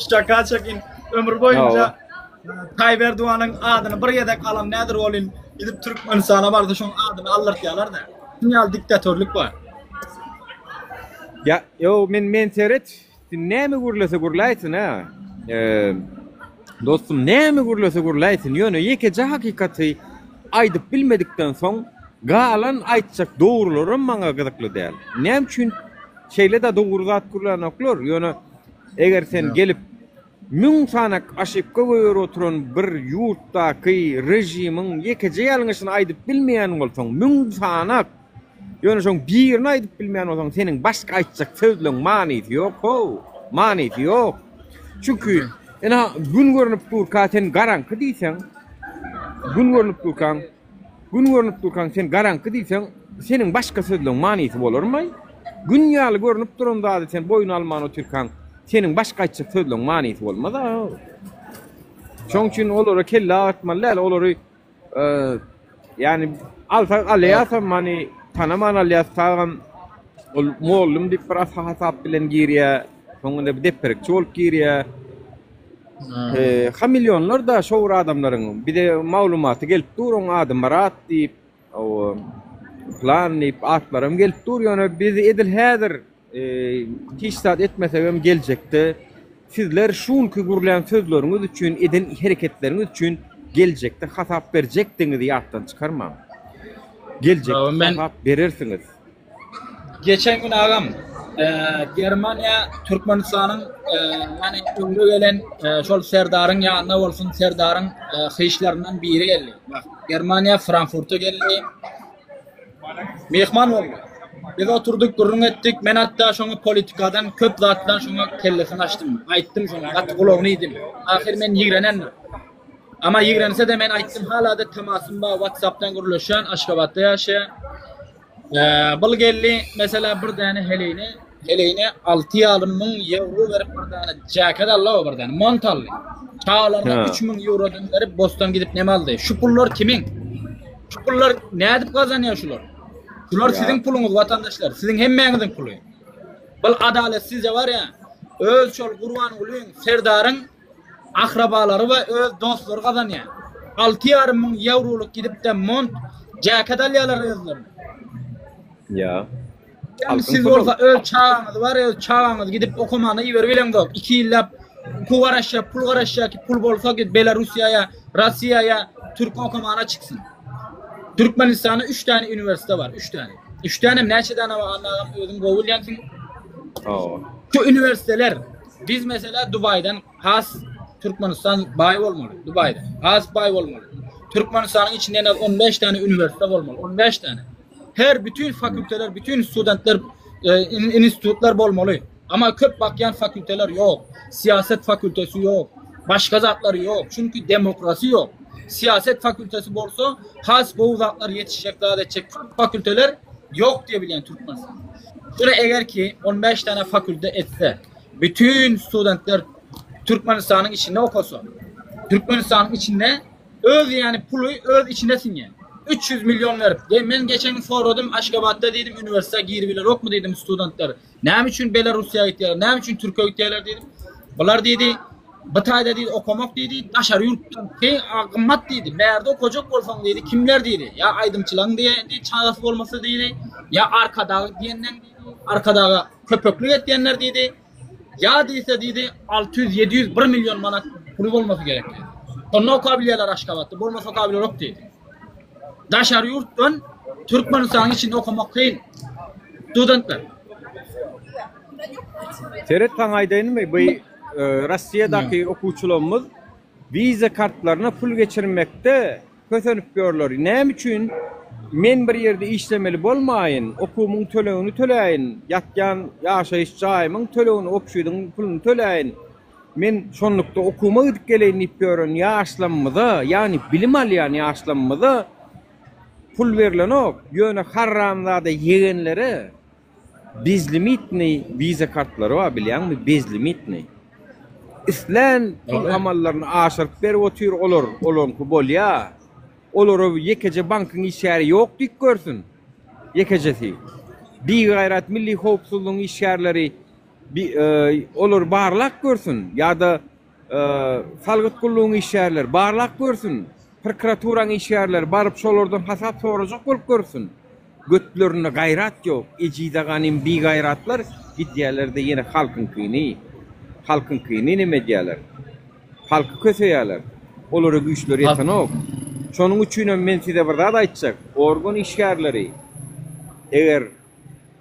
Şaka çekin ömür boýunça Tayyip Erdoganyň adyny bir gezek alan nädir bolyn gidip Türkmenistana barsa şoň adyny aldyrtýarlar-da. Şuň ýaly diktatorlyk bar. Ýa, ýo, men men seret, näme gürlese gürläýsin hä. Eee, dostum näme gürlese gürläýsin, ýöne ýekeje hakykaty aýdyp bilmedikden soň galan aýtjak dogrularam maňa gyzykly däl. Näme üçin şeýle-de dogry zat gürlänoklar, ýöne eger sen gelip Müň sanak aşypka goýber oturan bir ýurtdaky režimiň ýekeje ýalňyşyny aýdyp bilmeýän bolsaň, müň sanak, ýöne şoň birini aýdyp bilmeýän bolsaň, seniň başga aýtjak sözleň manysy ýok how, manysy ýok. Çünki, ynha, gün görnüp durka sen garaňky diýseň, gün görnüp durkaň, Gün görnüp durkaň sen garaňky diýseň, seniň başga sözleň manysy bolarmaý? Gün ýaly görnüp duran zady sen boýun alman otyrkaň, seniň başga aýtjak sözleň manysy bolmaz-a. Şoň üçin olara kelle agyrtmaly däl, olary ýagny alsak alýasam many tanaman alýas tagam ol mollum diýip bir hasap bilen girýär, soň indi deprekçi bolup girýär. Ha millionlar da şowur adamlaryň bize maglumaty gelip dur oň ady Myrat diýip plan diýip atlaram gelip dur ýöne biz edil häzir hiç zat etmesegem geljekde sizler şu günki gürlän sözleriňiz üçin eden hereketleriňiz üçin geljekde hasap berjekdigiňizi ýatdan çykarmaň geljekde hasap berersiňiz. Geçen gün agam Germaniýa Türkmenistanyň ýani öňde gelen şol Serdaryň ýanyna bolsun Serdaryň hyşlaryndan biri geldi. Bak Germaniýa Frankfurta geldi. Myhman boldy. Biz oturdyk gürrüň etdik. Men hatda şoňa politikadan köp zatdan şoňa kellesini açdym. Aýtdym şoňa gaty gulagyny iýdim. Ahyr men ýigrenendir. Ama ýigrense-de men aýtdym hala-da temasym bar WhatsAppdan gürleşýän Aşgabatda ýaşaýar. Bul geldi, mesela bir däne heleýine, heleýine 6,5 müň ýewro berip bir däne jaket aldy o bir däne, mont aldy. Çagalaryna 3000 ýewrodan berip bosdan gidip neme aldy? Şu pullar kimiň? Şu pullar nädip gazanýar şular? Şular siziň puluňyz watandaşlar, siziň hemmäňiziň puly. Bul adalatsizje bar ýa, öz şol Gurbangulyň, Serdaryň Akrabalary we öz dostlary gazanýar. 6,5 müň ýewrolyk gidip-de mont, jaket alýarlar özlerine. Ýa. Ýa siz bolsa öz çagaňyz bar, öz çagaňyzy gidip okamana iberip bileňzok. 2 ýyllap okuw garaşýar, pul garaşýar ki, pul bolsa git Belarussiýa ýa Russiýa ýa Türkiýe okamana çyksyn. Türkmenistanda 3 tane üniversite bar, 3 tane. 3 tane näçe tane bar Anna agam özüň gowy bilýänsiň. Hawa. Şu üniversiteler Biz mesela Dubaýdan has Türkmenistan baý bolmaly. Dubaýdan has baý bolmaly. Türkmenistanyň içinde en az 15 tane üniversite bolmaly. 15 tane. Her bütün fakülteler, bütün studentler, e, institutlar bolmaly. Ama köp bakýan fakülteler ýok. Siýaset fakültesi ýok. Başga zatlar ýok. Çünki demokrasi ýok. Siýaset fakültesi bolsa, has gowy zatlar ýetişjek, zat etjek köp fakülteler ýok diýe bilýän Türkmenistan. Şuna eger ki 15 tane fakülte etse, bütün studentler Türkmenistanyň içinde okasa, Türkmenistanyň içinde öz yani puly öz içine siňýär. 300 milyon berip, de men geçen gün soradym Aşgabatda diýdim, üniversite giribiler okmy diýdim studentler. Näme üçin Belarussiýa gitýärler, näme üçin Türkiýe gitýärler diýdim. Bular diýdi, Bu taýda diýdi okamak diýdi daşary ýurtdan kyn gymmat diýdi. Bärde okajak bolsaň diýdi kimler diýdi. Ýa aýdymçylaň diýdi çagasy bolmasa diýdi. Ýa Arkadag diýenden diýdi. Arkadaga köpeklik etýänler diýdi. Ýa diýse diýdi 600 700 1 million manat puly bolmasy gerek diýdi. Şonda okabilýärler Aşgabatda bolmasa okabilerok diýdi. Daşary ýurtdan Türkmenistanyň içinde okamak kyn. Studentler. Seret saňa aýdaýynmy bu Rossiýadaky okuwçylarymyz wiza kartlaryna pul geçirmekde kösenip ýörler. Näme üçin men bir ýerde işlemeli bolmaýyn, okuwymyň tölegini töläýin, ýatýan ýaşaýyş jaýymyň tölegini, obşidiň puluny töläýin, men şonlukda okuwyma gidip geleýin diýip ýören ýaşlarymyza, ýagny bilim alýan ýaşlarymyza pul berlenok, ýöne harramzada ýegenlere Bezlimitnyý wiza kartlary bar bilýäňmi bezlimitnyý. Islän pul amallaryny aşyryp berip otyr olar olaňky bolýa. Olara ýekeje bankyň işgäri ýok diýip görsün. Ýekejesi. Bigaýrat milli howpsuzlygyň işgärleri olary barlap görsün ýa-da Salgyt gullugyň işgärleri barlap görsün. Prokuraturanyň işgärleri baryp şolardan hasap sorajak bolup görsün. Götlerinde gaýrat ýok, ejize ganym bigaýratlar gidýärlerde ýene halkyňkyny, halkyňkyny neme edýärler. Halky köseýärler. Olara güýçleri ýetenok. Şonuň üçinem men size bir zat aýtjak, organ işgärleri, eger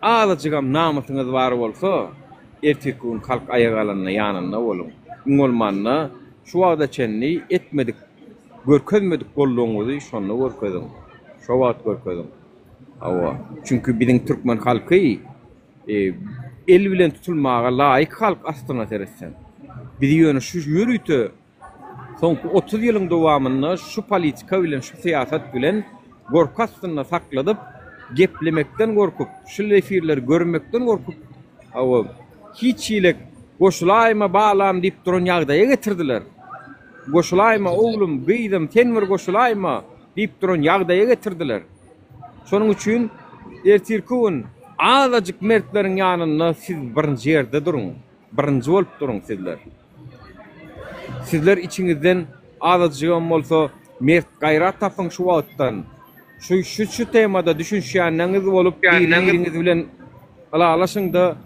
azajygam namysyňyz bar bolsa, ertirki gün halk aýak alanda ýanynda boluň. Iň bolmanda şu wagta çenli etmedik Görkezmedik goldawyňyzy şonda görkeziň. Şo wagt görkeziň. Hawa. Çünki biziň türkmen halky el bilen tutulmaga laýyk halk aslyna seretseň. Bizi ýöne şu ýörite soňky 30 ýylyň dowamynda şu politika bilen, şu syýasat bilen gorky astynda sakladyp, geplemekden gorkup, şu efirleri görmekden gorkup, hawa, hiç hili goşulaýma balam diýip duran ýagdaýa getirdiler. Goşulaýma, oglum, gyzym, sen bir goşulaýma! diýip duran ýagdaýa getirdiler. Şonuň üçin ertirki gün azajyk mertleriň ýanynda siz birinji ýerde duruň, birinji bolup duruň sizler. Sizler içiňizden azajygam bolsa mert gaýrat tapyň şu wagtdan. Şu şu şu temada düşünişýänleriňiz bolup biri-biriňiz bilen ylalaşyň-da,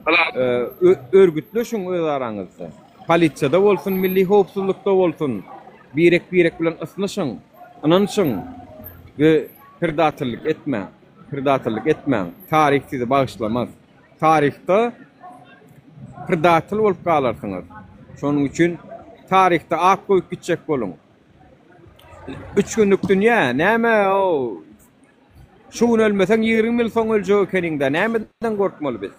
örgütleşiň öz araňyzda. Polisiýada bolsun, milli howpsuzlykda bolsun, birek-birek bilen ysnyşyň, ynanyşyň we predatorlyk etmäň. Predatorlyk etmäň. Taryh sizi bagyşlamaz. Taryhda predatel bolup galarsyňyz. Şonuň üçin taryhda at goýup gitjek boluň. Üç günlük dünýä, näme o Şu gün ölmeseň 20 ýyl soň öljek ekeniňdä, nämeden gorkmaly biz?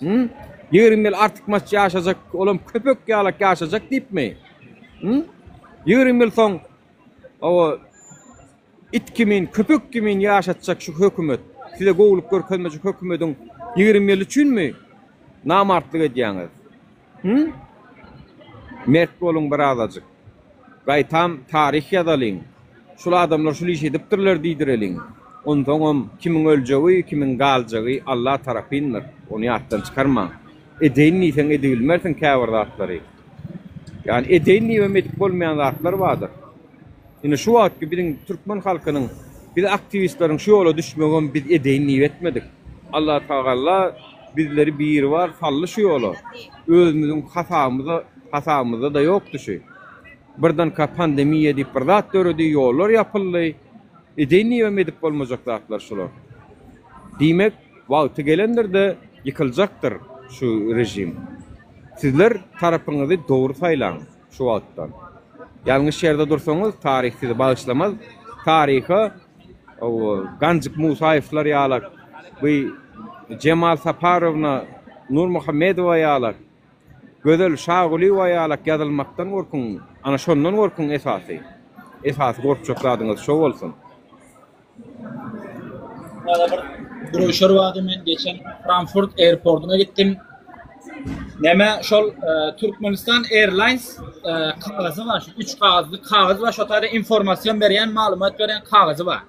Hü? 20 ýyl artykmaç ýaşajak, olam köpek ýalak ýaşajak diýipmi? Hü? 20 ýyl soň o it kimin, köpek kimin ýaşatjak şu hökümet, size gowulyk görkezmejek hökümediň 20 ýyl üçinmi namartlyk edýäňiz? Hü? Mert boluň birazajyk. Gaýtam taryh ýazalyň. Şul adamlar şul işi edipdirler diýdireliň. Onsoňam kimiň öljegi, kimiň galjagy Alla tarapyndyr. Ony ýatdan çykarmaň. Edeýin diýseň edibilmersiň käbir zatlary. Ýagny edeýin diýibem edip bolmaýan zatlar bardyr. Ine şu wagtky biziň türkmen halkynyň biz aktiwistleriň şu ýola düşmegem biz edeýin diýip etmedik. Allah Tagalla bizleri biribar saldy şu ýola. Özümiziň hasabymyza hasabymyzda-da ýokdy şu. Birdenkä pandemiýa diýip bir zat döredi, ýollar ýapyldy. Edeýin diýibem edip bolmajak zatlar şular. Diýmek, wagty gelendir-de ýykyljakdyr şu režim. Sizler tarapyňyzy dogry saýlaň. Şu wagtdan. Ýalňyş ýerde dursaňyz taryh sizi bagyşlamaz. Taryha Ganjyk Musaýewler ýalak, bu Jemal Saparowna Nurmuhammedowa ýalak, Gözel Şagulyýewa ýalak ýazylmakdan gorkuň. Ana şondan gorkuň esasy. Esasy gorkjak zadyňyz şo bolsun. Bana bir broşür bardy men geçen Frankfurt airportuna gitdim. Näme şol e, Türkmenistan Airlines e, kagazy bar, şu üç kagyzly kagyz bar, şo taýda informasion berýän, maglumat berýän kagyzy bar.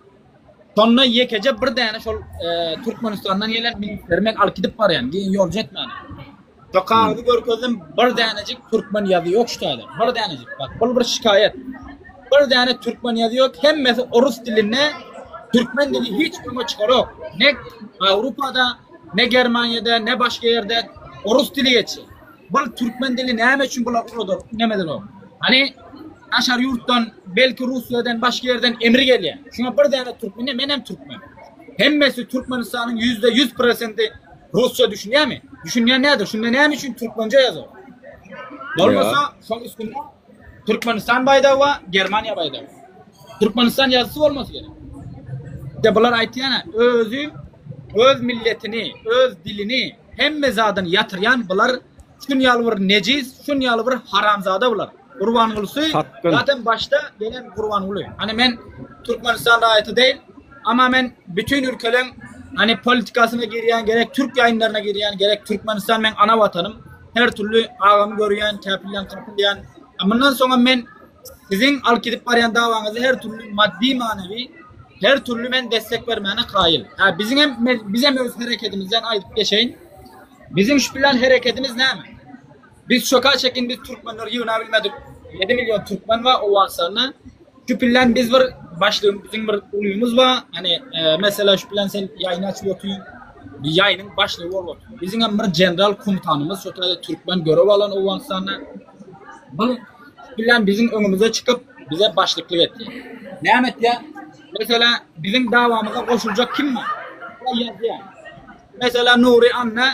Şonda ýekeje bir däne şol e, Türkmenistandan gelen ministeri men alyp gidip barýan, giň ýolcu etmäne. Şo kagyzy görkezdim, bir dänejik türkmen ýazy ýok şu taýda. Bir dänejik. Bak, bul bir şikaýat. Bir däne türkmen ýazy ýok, hemmesi orus dilinde. Türkmen dili hiç öňe çykarok. Ne Awrupada, ne Germaniýada, ne başga ýerde orus dili geçýär. Bul türkmen dili näme üçin bular uladyr, nemedir o? Hani daşary ýurtdan, belki Russiýadan, başga ýerden emir gelýär. Şuňa bir däne türkmen, menem türkmen. Hemmesi Türkmenistanyň %100 prosenti Rusça düşünýärmi? Düşünýän nädir? Şunda näme üçin türkmence ýazar? Bolmasa şoň üstünde Türkmenistan baýdagy bar, Germaniýa baýdagy. Türkmenistan ýazysy bolmasy gerek. De bular aýtýana, özi öz milletini, öz dilini, hemme zadyny ýatyrýan bular şun ýaly bir nejis, şun ýaly bir haramzada bular. Gurbangulusy zaten başda gelen Gurbanguly. Hani men Türkmenistan raýaty değil, ama men bütün ülkeleň hani politikasyna girýän gerek, türk ýaýynlaryna girýän gerek, Türkmenistan men ana watanym. Her türlü agamy görýän, käpilýän, kapylýan. Mundan soňam men siziň alyp gidip barýan dawaňyzy her türlü maddy manewi her türlü men destek bermäne kaýyl. Ha biziň hem biz hem öz hereketimizden aýdyp geçeýin. Biziň şu bilen hereketimiz näme? Biz şoka çekin biz türkmenler ýygna bilmedik. 7 milyon türkmen bar Owganystanda. Şu bilen biz bir başlygym biziň bir ulymyz bar. Hani e, mesela şu bilen sen ýaýyn açyp otyň. Bir ýaýynyň başlygy bolup otyň. Biziň hem bir general komutanymyz şu taýda türkmen görev alan Owganystanda. Bu bilen biziň öňümize çykyp bize başlyklyk etdi. Näme etdi? Mesela biziň dawamyza goşuljak kim bar? Ýazýar. Mesela Nury Anna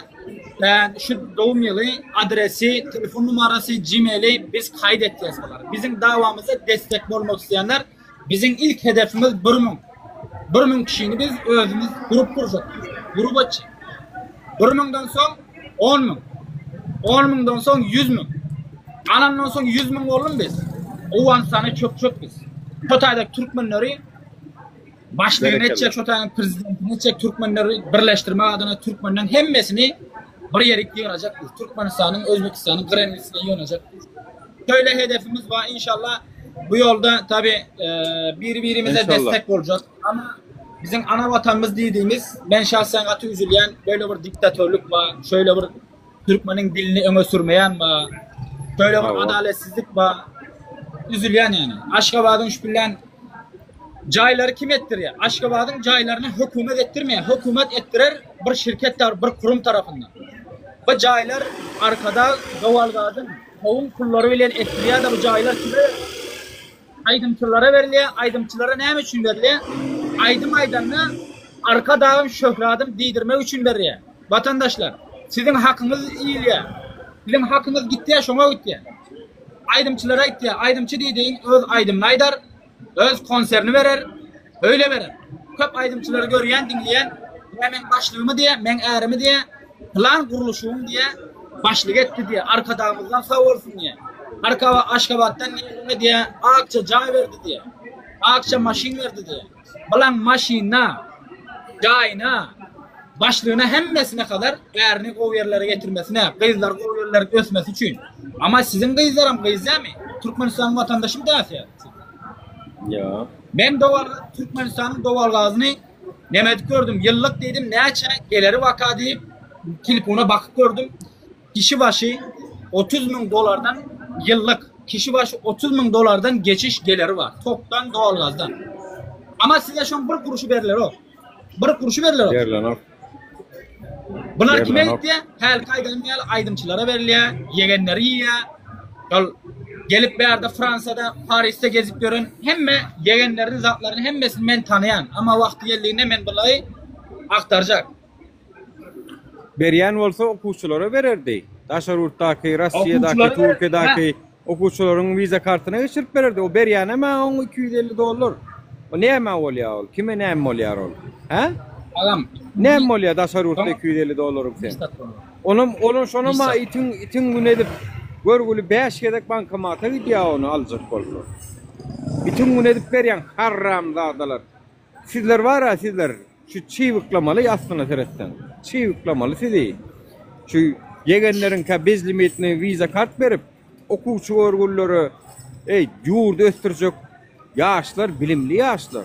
e, şu doğum ýyly, adresi, telefon numarasy, Gmaili biz kaýt etýäs bulary. Biziň dawamyza destek bolmak isleýänler biziň ilk hedefimiz 1000. 1000 kişini biz özümiz grup gurjak. Grup açyp. 1000-den soň 10 müň. 10 müňden soň 100 müň. Alandan soň 100 müň boldum biz. Owganystana çökjek biz. Hytaýda türkmenleri Başlygyny etjek şo taýyň prezidentini etjek türkmenleri birleşdirmek adyna türkmenden hemmesini bir ýerik ýygnajak biz. Türkmenistanyň, Özbekistanyň grenlisine ýygnajak biz. Şöyle hedefimiz bar inşallah. Bu ýolda tabi e, bir-birimize İnşallah. destek boljak. Ama bizim ana watanymyz diýdiğimiz men şahsen gaty üzülýän böyle bir diktatörlük bar, şöyle bir Türkmeniň dilini öňe sürmeýän bar. Şöyle bir Hawa. adaletsizlik bar. Üzülýän ýani. Aşgabadyň şu bilen Jaýlary kim etdirýär? Aşgabadyň jaýlaryny hökümet etdirmeýär. Hökümet etdirer bir şirket tar bir kurum tarapyndan. Bu jaýlar Arkadag dowalgazyň kowum pullary bilen etdirýär-de bu jaýlar kime berilýär? Aýdymçylara berilýär. Aýdymçylara näme üçin berilýär? Aýdym aýdanda Arkadagym şöhradym diýdirmek üçin berilýär. Watandaşlar, siziň hakyňyz iýilýär. Siziň hakyňyz gitýär, şoňa gitýär. Aýdymçylara gitýär. Aýdymçy diýdigiň öz aýdymyny aýdar. Öz konserini berer, öýle berer. Köp aýdymçylary görýän, diňleýän, Ýa meň başlygymy diýä, meň ärimi diýä, pylan gurluşygyň diýä, başlyk etdi diýä, Arkadagymyzdan sag bolsun diýä. Arka Aşgabatdan gelene diýä, akja jaý berdi diýä. Akja maşyn berdi diýä. Bylaň maşynyna, jaýyna, başlygyna hemmesine kadar ärini gowy ýerlere getirmesine, gyzlary gowy ýerlere ösmesi üçin. Ama siziň gyzlaram gyz dämi? Türkmenistanyň watandaşymy däl siz? Ýa. Men dowal Türkmenistanyň dowalgazyny neme edip gördüm. Ýyllyk diýdim, näçe geleri waka diýip telefona bakyp gördüm. Kişi başy 30 müň dolardan ýyllyk kişi başy 30 müň dolardan geçiş geleri bar. Tokdan, dowalgazdan. Ama size şoň bir kuruşy beriler ok. Bir kuruşy beriler ok. Berilenok. Bular kime Berilenok. gitýär? Hälki aýdanym ýaly aýdymçylara berilýär, ýegenleri iýýär. Şol gelip bärde Fransada, Parisde gezip ýören hemme ýegenlerini, zatlaryny hemmesini men tanaýan. Amma wagty geldiginde men bulary agtarjak. Berýän bolsa okuwçylara bererdi. Daşary ýurtdaky, Rossiýadaky, Okuwçylara berer. Türkiýedäki okuwçylaryň wiza kartyna geçirip bererdi. O berýänem-ä oň 250 dollar. O nämä bolýar ol? Kime näme bolýar ol? Hä? Agam. Näme bolýar daşary ýurtda 250 dollaryň sen? Onam, olam şonam-a itiň, itiň güni edip, görgüli 5 gezek bankomata gidýär ony aljak bolsa. Itiň güni edip berýäň harramzadalar. Sizler bar-a sizler şu çybyklamaly aslyna seretseň. Çybyklamaly sizi. Şu ýegenleriňkä bezlimitni wiza kart berip okuwçy görgüllere eý ýurdy ösdürjek ýaşlar bilimli ýaşlar.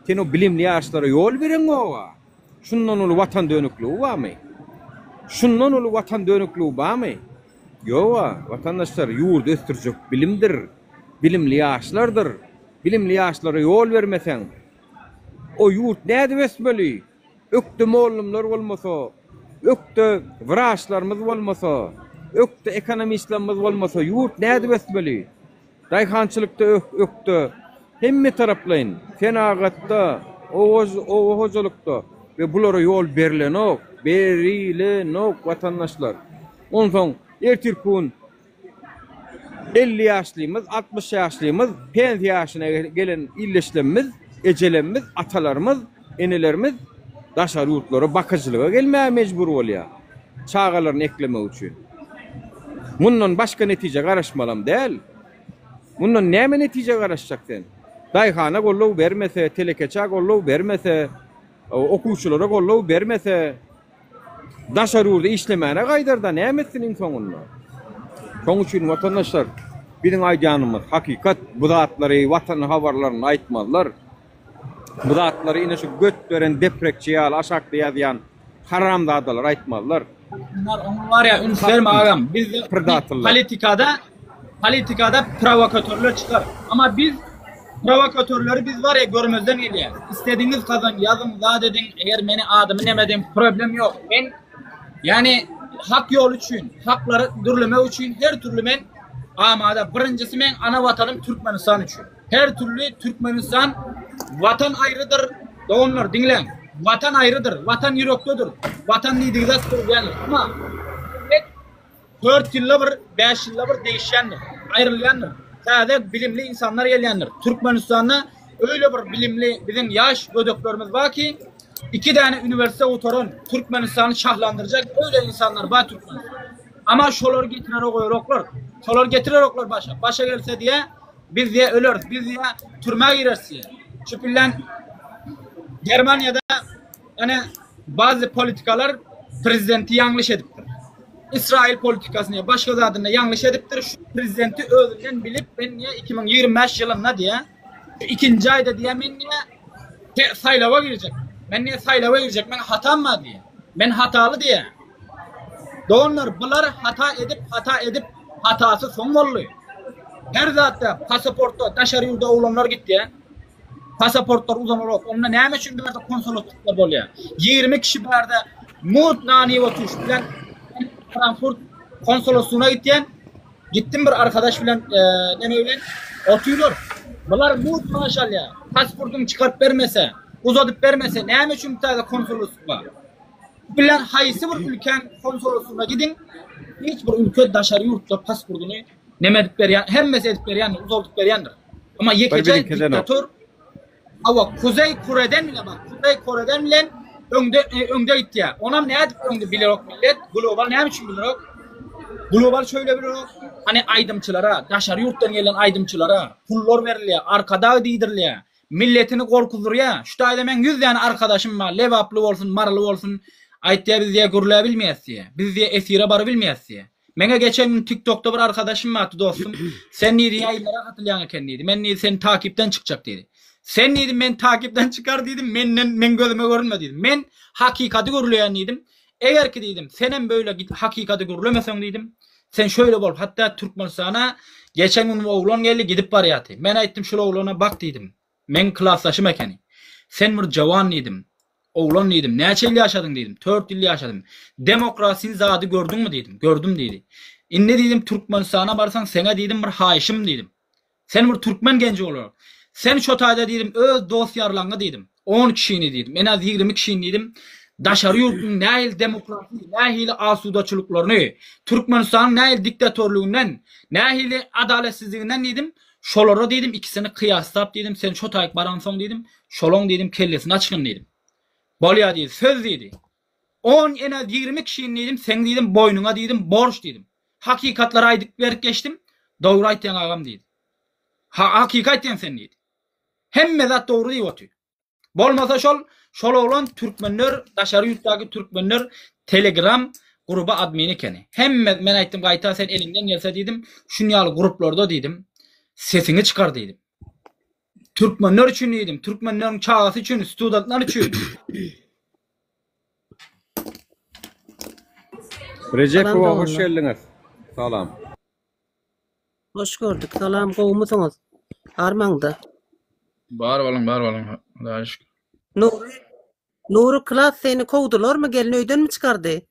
Sen o bilimli ýaşlara ýol bereňoga. Şundan uly watan dönükligi barmy? Şundan uly watan dönükligi barmy? Ýoga, watandaşlar, ýurdy ösdürjek bilimdir, bilimli ýaşlardyr. Bilimli ýaşlara ýol bermeseň, o ýurt nädip ösmeli? Ökde mollumlar bolmasa, ökde wraçlarymyz bolmasa, ökde ekonomistlerimiz bolmasa, ýurt nädip ösmeli? Daýhançylykda ökde, hemme taraplaýyn, senagatda, oba hojalykda we bulara ýol berlenok, berilenok watandaşlar. Onsoň ertirki gün 50 ýaşlymyz, 60 ýaşlymyz, pensiýa ýaşyna gelen ildeşlerimiz, ejelerimiz, atalarymyz, enelerimiz daşary ýurtlara bakyjylyga gelmäge mejbur bolýar, çagalaryny eklemek üçin. Mundan başga netijä garaşmalam däl. Mundan näme netijä garaşjak sen? Daýhana goldaw bermese, telekeçä goldaw bermese, okuwçylara goldaw bermese, daşary ýurda işlemäne gaýdarda näme etsin iň soňunda? Şoň üçin watandaşlar, biziň aýdýanymyz hakykat, bu zatlary Watan habarlarynda aýtmazlar. Bu zatlary ine şu göt beren deprekçi ýaly aşakda ýazýan haramzadalar aýtmazlar. Bunlar oňa var ya üns berme agam. Bizde politikada politikada provokatörler çykar. Ama biz provokatörleri biz var ya görmezden gelýär. Istediğiniz kazan ýazyň, zat ediň. Eger meni adymy neme ediň, problem ýok. Men yani hak ýol üçin, haklary dürlemek üçin her türlü men amada. Birinjisi men ana watanym Türkmenistan üçin. Her türli Türkmenistan Watan aýrydyr doganlar diňläň Watan aýrydyr Watan ýürekdedir Watan diýdigi zat görýändir amma millet 4 ýylda bir 5 ýylda bir değişýändir aýrylýandyr täze bilimli insanlar gelýändir Türkmenistanda öýle bir bilimli biziň ýaş gödeklerimiz bar ki iki däne üniversite gutaran Türkmenistany şahlandyrjak öýle insanlar bar Türkmenistanda amma şolary getirer goýaroklar şolar getireroklar başa başa gelse diýä Biz diýe öleris, biz diýe türmä gireris diýe. Şu bilen Germaniýada ene bazı politikalar prezidenti ýalňyş edipdir. Israil politikasyny başga zadyny ýalňyş edipdir. Şu prezidenti özünden bilip men niýe 2025 ýylynda diýe ikinji aýda diýe men niýe saýlawa girjek. Men niýe saýlawa girjek? Men hatam bar diýe. Men hataly diýe. Doganlar bular hata edip hata edip hatasy soň boldy. Her zatda pasaportda daşary ýurda oglanlar gitýä. Pasaportlar uzanarok. Onda näme üçin bärde konsoloslyklar bolýar? 20 kişi bärde mut nany otuş bilen Frankfurt konsoloslugyna gitýän. Gitdim bir arkadaş bilen e, neme bilen otyrlar. Bular mut maaş alýar. Pasportyny çykaryp bermese, uzadyp bermese näme üçin täze konsoloslyk bar? Bilen haýsy bir ülkäň konsoloslygyna gidiň, hiç bir ülke daşary ýurtda pasportyny neme edip berýän, hemmesi edip berýändir, uzaldyp berýändir. Amma ýekeje diktator Hawa, Kuzeý Koreden bile bak, Kuzeý Koreden bilen öňde e, öňde gitýär. Onam nädip öňde bilerok millet, global näme üçin bilerok? Global şöyle bilerok, hani aýdymçylara, daşary ýurtdan gelen aýdymçylara pullar berilýär, arkadag diýdirilýär. Milletini gorkuzdurýa. Şu taýda meň ýüz däne arkadaşym bar, lebaply bolsun, maryly bolsun, aýtýa biz diýä gürläbilmeýäs diýä. Biz diýä efire barybilmeýäs diýä. Meňe geçen gün TikTokda bir arkadaşym bardy dostum. Sen diýdi ýaýynlara gatylýaň eken diýdi. Men diýdi seni takipden çykjak diýdi. Sen diýdim men takipden çykar diýdim, menden meň gözüme görünme diýdim. Men hakykaty gürleýän diýdim. Eger ki diýdim, senem böyle git hakykaty gürlemeseň diýdim. Sen şöyle bolup, hatda Türkmenistana geçen gün bir oglan geldi, gidip barýardy. Men aýtdym şul oglana bak diýdim. Meň klasdaşym ekeni. Sen bir jawan diýdim. Oglan diýdim, näçe ýyl ýaşadyň diýdim. 4 ýyl ýaşadym. Demokrasini zady gördüňmi diýdim. Gördüm diýdi. Indi diýdim Türkmenistana barsaň seňe diýdim bir haýyşym diýdim. Sen bir türkmen genji olarak. Sen şo taýda diýdim öz dost-ýarlaňňy diýdim. On kişini diýdim. En az 20 kişini diýdim. Daşary ýurtlyň nähili demokrati, nähili asudaçylyklaryny, Türkmenistanyň nähili diktatorlygynden, nähili adalatsizliginden diýdim. Şolara diýdim ikisini kyýaslap diýdim. Sen şo taýyk baransoň diýdim. Şolaň diýdim kellesini açgyn diýdim. Bolýa diýdi. Söz diýdi. On en az 20 kişini diýdim, seň diýdim boýnuňa diýdim borç diýdim. Hakykatlary aýdyp berip geçdim. Dogry aýtýaň agam diýdi. Ha hakyky aýtýaň sen diýdi. Hemme zat dogry diýip otyr. Bolmasa şol şol oglan türkmenler daşary ýurtdaky türkmenler telegram gruba admini ekeni. Hemme men aýtdym gaýta sen eliňden gelse diýdim şun ýaly gruplarda diýdim sesiňi çykar diýdim. Türkmenler üçin diýdim. Türkmenleriň çagasy üçin, studentler üçin. Salam Rejepowa hoş doganlar. geldiňiz. Salam. Hoş gördük. Salam gowumysyňyz? Armaňda. Bar boluň, bar boluň. Hudaýa şükür. Nury Nury klas seni kowdularmy gelin öýdenmi çykardy?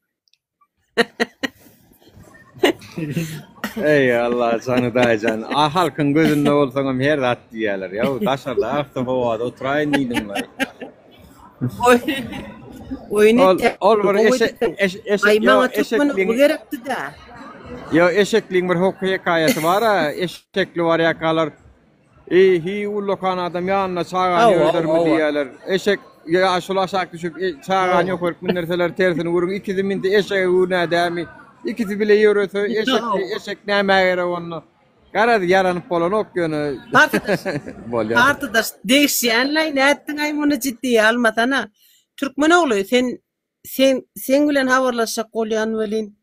Eý Allah jan Hudaýjan. A halkyň gözünde bolsaňam her zat diýýärler. Ýa daşarda arassa howada oturaýyn diýdiňlaý. Oýun Ol etýär. ol bir Gowy eşek edipsiň. eş eşek Aý ýo maňa türkmen eşekliň ogly gerekdi-dä. ýo eşekliň bir hok hekaýasy bar-a. Eşekli barýarkalar Eý, hiý, ullakan adam ýanynda çagany Hawa, ýöredermi hawa. diýýärler. Eşek ýaşuly aşak düşüp, çagany Hawa. ýokaryk mündirseler, tersini gürrüň, ikisi mindi eşege günä dämi? Ikisi bile ýörese, eşek Hawa. eşek nämä gerek onda? Garaz, ýaranyp bolanok ýöne. Partydaş, Bolýar. partydaş, degişýänlaý, nätdiňaý muny jiddiýe almasana. Türkmen ogly, sen, sen, seň bilen habarlaşjak bolýan welin.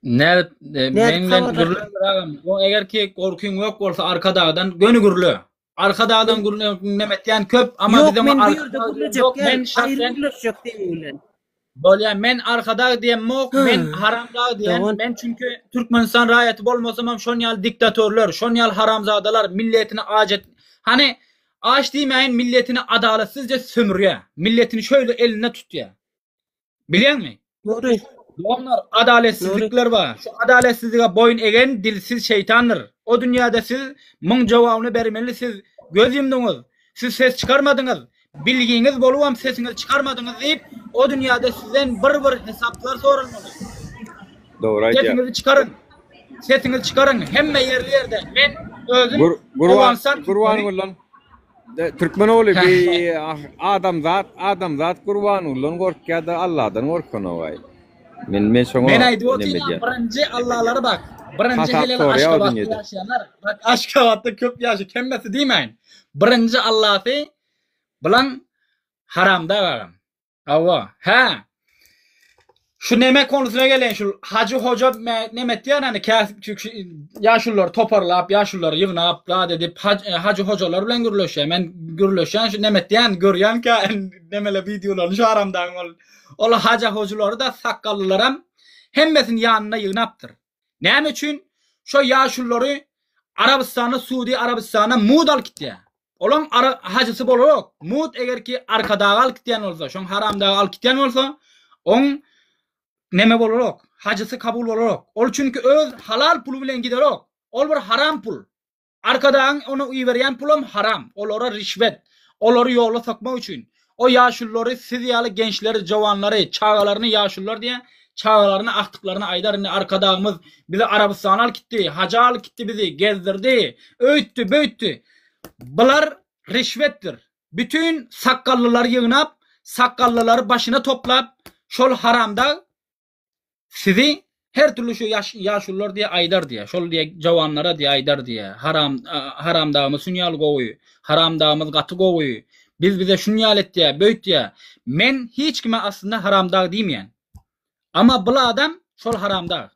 Nädip e, Nädip men bilen habarlaş gürle agam. O eger ki gorkyň ýok bolsa Arkadagdan göni gürle. Arkadagdan gürle neme etýän köp ama Ýok, biz oňa men bu ýerde Arkadag diýen gürlejek ýok. däl, Men aýry şahsen gürleşjek seň bilen. Bolýa men Arkadag diýemok, men Hı, haramdag diýen. dogan. Men çünki Türkmenistan raýaty bolmasamam şon ýaly diktatorlar, şon ýaly haramzadalar milletini aç et. Hany aç diýmäýin milletini adalatsizje sömürýä. Milletini şöyle elinde tutýa. Bilýäňmi? Dogry. Doganlar, adaletsizlikler bar. Şu adaletsizlige boýun egen dilsiz şeýtandyr. O dünýäde siz muň jogabyny bermeli siz göz ýumduňyz, siz ses çykarmadyňyz, bilgiňiz bolubam sesiňizi çykarmadyňyz diýip, o dünýäde sizden bir-bir hesaplar soralmaly. Dogry aýdýar. Sesiňizi çykaryň. Sesiňizi çykaryň. Hemme ýerli ýerde. Men özüm Gur Gurban Owganystan türkmeni. Gurbangulydan Türkmen ogly bi adamzat adamzat Gurbangulydan gorkýada Alladan gorkanogaý. Men men şoňa Men aýdyp neme otyryn edýän. birinji Allalary bak. Birinji Hasap hele sorýar o Aşgabatda dünýede. ýaşaýanlar. Bak Aşgabatda köp ýaşa hemmesi diýmäýin. Birinji Allasy bilan haramdag agam. Hawa. Hä. Şu neme konusyna geleýin şu Hajy Hoja neme etýär hani käsip ýaşululary toparlap, ýaşululary ýygnap, zat edip e, Hajy Hojalar bilen gürleşýär. Men gürleşýän şu neme etýän, görýän kä nemele wideolaryny şu aramdagyň ol. Ol Hajy Hojulary da sakgallylaram hemmesini ýanyna ýygnapdyr. Näme üçin? Şo ýaşululary Arabystana, Suudi Arabystana mud alyp gitýär. Olaň ara hajysy bolarok. Mud eger ki Arkadagy alyp gitýän bolsa, şoň haramdagy alyp gitýän bolsa, oň neme bolarok. Hajysy kabul bolarok. Ol çünki öz halal puly bilen giderok. Ol bir haram pul. Arkadagyň ona iberýän pulam haram. Olara rişwet. Olary ýola sokmak üçin. O ýaşululary siz ýaly gençleri, jowanlary, çagalaryny ýaşulular diýä, çagalaryny, agtyklaryny aýdar indi Arkadagymyz bizi Arabystana alyp gitdi, haja alyp gitdi bizi, gezdirdi, öýtdi, böýtdi. Bular rişwetdir. Bütin sakgallylary ýygnap, sakgallylary başyna toplap, şol haramdag Sizi her türlü şu ýaş ýaşulular diýe aýdar diýe. Şol diýe jawanlara diýe aýdar diýe. Haram haramdagymyz şun ýaly gowy. Haramdagymyz gaty gowy. Biz bize şun ýaly etýä, böýtýä. Men hiç kime aslynda haramdag diýmeýän. Amma bul adam şol haramdag.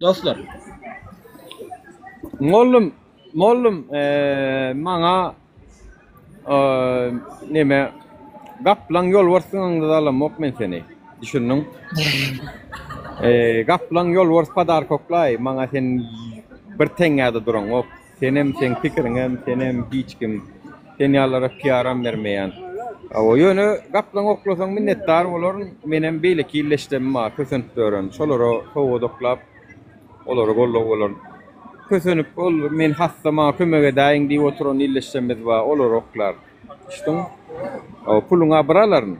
Dostlar. Mollum, mollum, maňa neme gaplaň ýolbars zyňaňda alamok men seni. Düşündiň? Gaplaň ýolbars podark oklaý, maňa sen bir teňňä-de duraňok. Senem, seň pikiriňem, senem hiç kim. Sen ýalylara piaram bermeýän. Hawa, ýöne gaplaň oklasaň minnetdar bolaryn. Menem beýleki illeşlemim bar, kösenip ýören. Şolara sowgat oklap, olara goldaw bolaryn. Kösenip, ol men hassa, maňa kömek edäýiň diýip oturan illeşlemimiz bar, olary oklar. Düşdüň? Hawa, puluňa bir alaryn.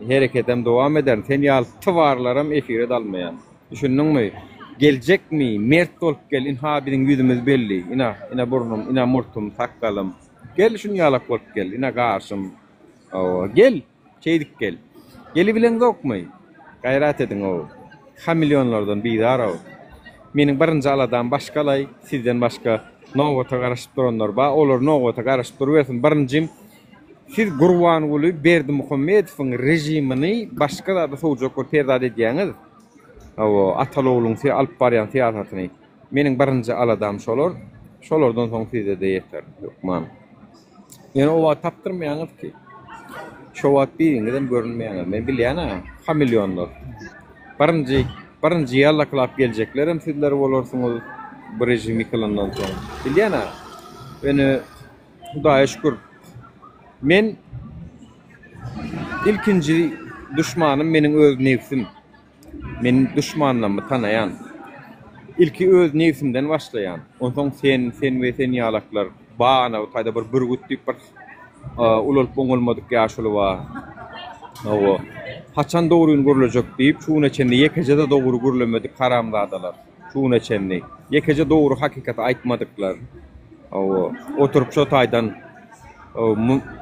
Hereketem dowam ederin. Sen ýaly tybarlaram efire-de almaýan. Düşündiňmi? Geljekmi, mert bolup gel, ynha biziň ýüzümiz belli, ina, ine burnum, ine murtum, sakgalym. Gel şuny ýalak bolup gel, ine gaşym. Hawa, gel, şeýdip gel. Gelibileňzokmy? Gaýrat ediň-ow. Hamilýonlardan bizar-ow. Meniň birinji aladam başgalaý, sizden başga nobata garaşyp duranlar bar, olar nobata garaşyp durubersin. Birinjim, siz Gurbanguly Berdimuhamedowyň režimini başga zada sowjak bolup her zat edýäňiz. Hawa, ataly-ogluň alyp barýan syýasatyny. Meniň birinji aladam şolar. Şolardan soň size-de ýeter, hökman. Ýöne o wagt tapdyrmaýaňyz ki. Şo wagt biriňizem görünmeýäňiz. Men bilýän-ä, hamilýonlar. Birinji birinji ýallaklap geljeklerem sizler bolarsyňyz bu režim ýykylandan soň. Bilýän-ä. Ýöne Hudaýa şükür men ilkinji duşmanym meniň öz nebsim. Men duşmanlarymy tanaýan. Ilki öz nebsimden başlaýan. Onsoň sen, sen we sen ýalaklar. Ba ana bu taýda bir bürgüt diýip bir ulalyp oňalmadyk ýaşuly bar. Hawa. Haçan dogryny gürlejek diýip, şu güne çenli ýekeje-de dogry gürlemedik haramzadalar. Şu güne çenli. Ýekeje dogry hakykaty aýtmadyklar. Hawa. Oturyp şo taýdan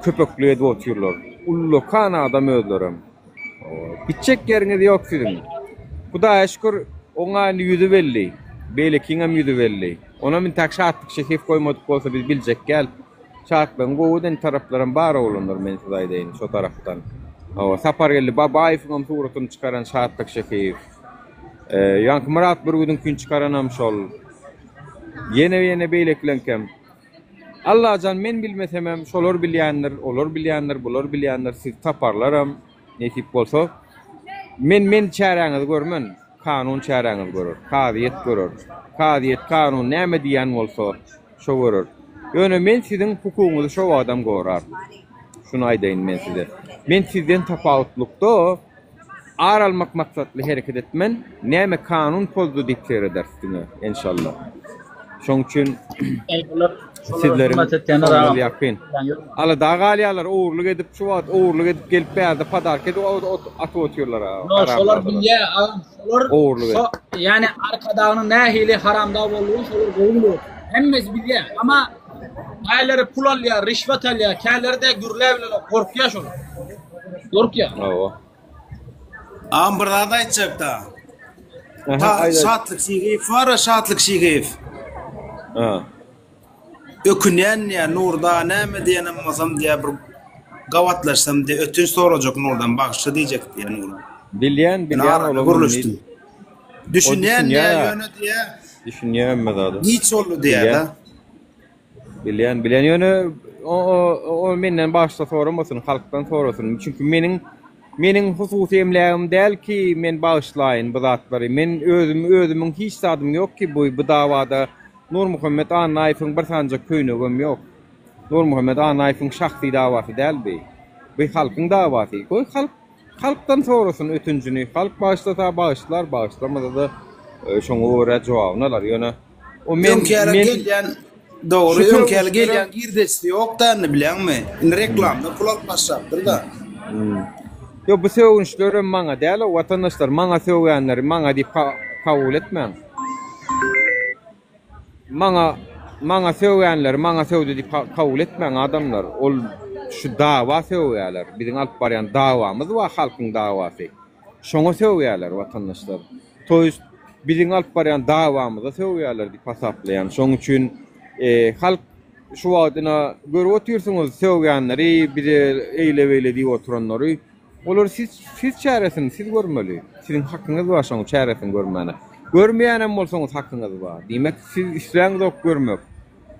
köpeklik edip otyrlar. Ullakan adam özlerem. Gitjek ýeriňiz ýok siziň. Hudaýa şükür, oňa indi ýüzi belli. Beýlekiňem ýüzi belli. Onam intäk Şatlyk şehif goýmadyk bolsa biz biljek däl. Şatlygyň gowy eden taraplaram bar oglanlar men size aýdaýyn şo tarapdan. Hawa, Sapargeldi Babaýewiňem suratyny çykaran Şatlyk Şehiýew. Ýaňky Myrat Bürgüdiňkini çykaranam şol. Ýene ýene beýlekileňkem. Allajan men bilmesemem şolar bilýändir, olar bilýändir, bular bilýändir, sizi taparlaram nesip bolsa. Men men çäräňizi görmen, kanun çäräňizi görer, kazyýet görer. Kazyýet kanun näme diýýän bolsa şo görer. Ýöne men siziň hukugyňyzy şo wagtam gorar. Şuny aýdaýyn men size. Men sizden tapawutlykda Ar almak maksatly hereket etmen, näme kanun pozdy diýip serederis diňe, enşalla. Şoň üçin sizleriň soňuňyz ýakyn. Alada galýarlar, ogurlyk edip, şu wagt ogurlyk edip gelip bärde podarka edip atyp otyrlar. Ýok, şolar bilýär, agam, şolar şo, ýani Arkadagynyň nähili haramdag boldugyny şolar gowy bilip otyr. Hemmesi bilýär. Amma käleri pul alýar, rişwet alýar, käleri-de gürläp bilenok, gorkýar şolar. Gorkýar. Hawa. Agam bir zat aýtjakda. Ta Şatlyk Şigiýew bar-a Şatlyk Şigiýew. Ha. Ökünýän diýýär, Nurda näme diýenem bolsam diýýär bir gabatlaşsam diýýär, ötünç sorajak Nurdan, bagyşla diýjek diýýär Nura. Bilýän, bilýän olam. Gürleşdim. Düşünýän diýýär, ýöne diýýär. Düşünýän hemme zada. Giç boldy diýýär-de. Bilýän, bilýän ýöne o o menden bagyşla soramasyn, halkdan sorasyn. Çünki meniň meniň hususy emlägim däl ki men bagyşlaýyn bu zatlary. Men özüm özümiň hiç zadym ýok ki bu bu dawada Nurmuhammet Annaýewiň bir sanjak köýnegem ýok. Nurmuhammet Annaýewiň şahsy dawasy däl bu. Bu halkyň dawasy. Goý halk halkdan sorasyn ötünjini. Halk bagyşlasa bagyşlar, bagyşlamasa-da şoňa görä jogabyny alar. Ýöne O men Öňki ýaly men gelýän dogry şu öňki ýaly sögünçlere gelýän girdejisi ýok-da indi bilýäňmi? Indi reklamdan pul alyp başlapdyr-da. Hmm. Ýok bu sögünçlerem maňa däl o watandaşlar maňa sögýänleri maňa diýip kabul etmäň. Maňa maňa sögýänleri maňa sögdi diýip kabul etmäň adamlar. Ol şu dawa sögýärler. Biziň alyp barýan dawamyz bar halkyň dawasy. Şoňa sögýärler watandaşlar. To ýest biziň alyp barýan dawamyza sögýärler diýip hasaplaýan. Şoň üçin halk şu wagt ina görüp otyrsyňyz sögýänleri, bize eýle-beýle diýip oturanlary. Olary siz siz çäresini siz görmeli. Siziň hakyňyz bar şoň çäresini görmäne. Görmeýänem bolsaňyz hakyňyz bar. Diýmek siz isläňzok görmek.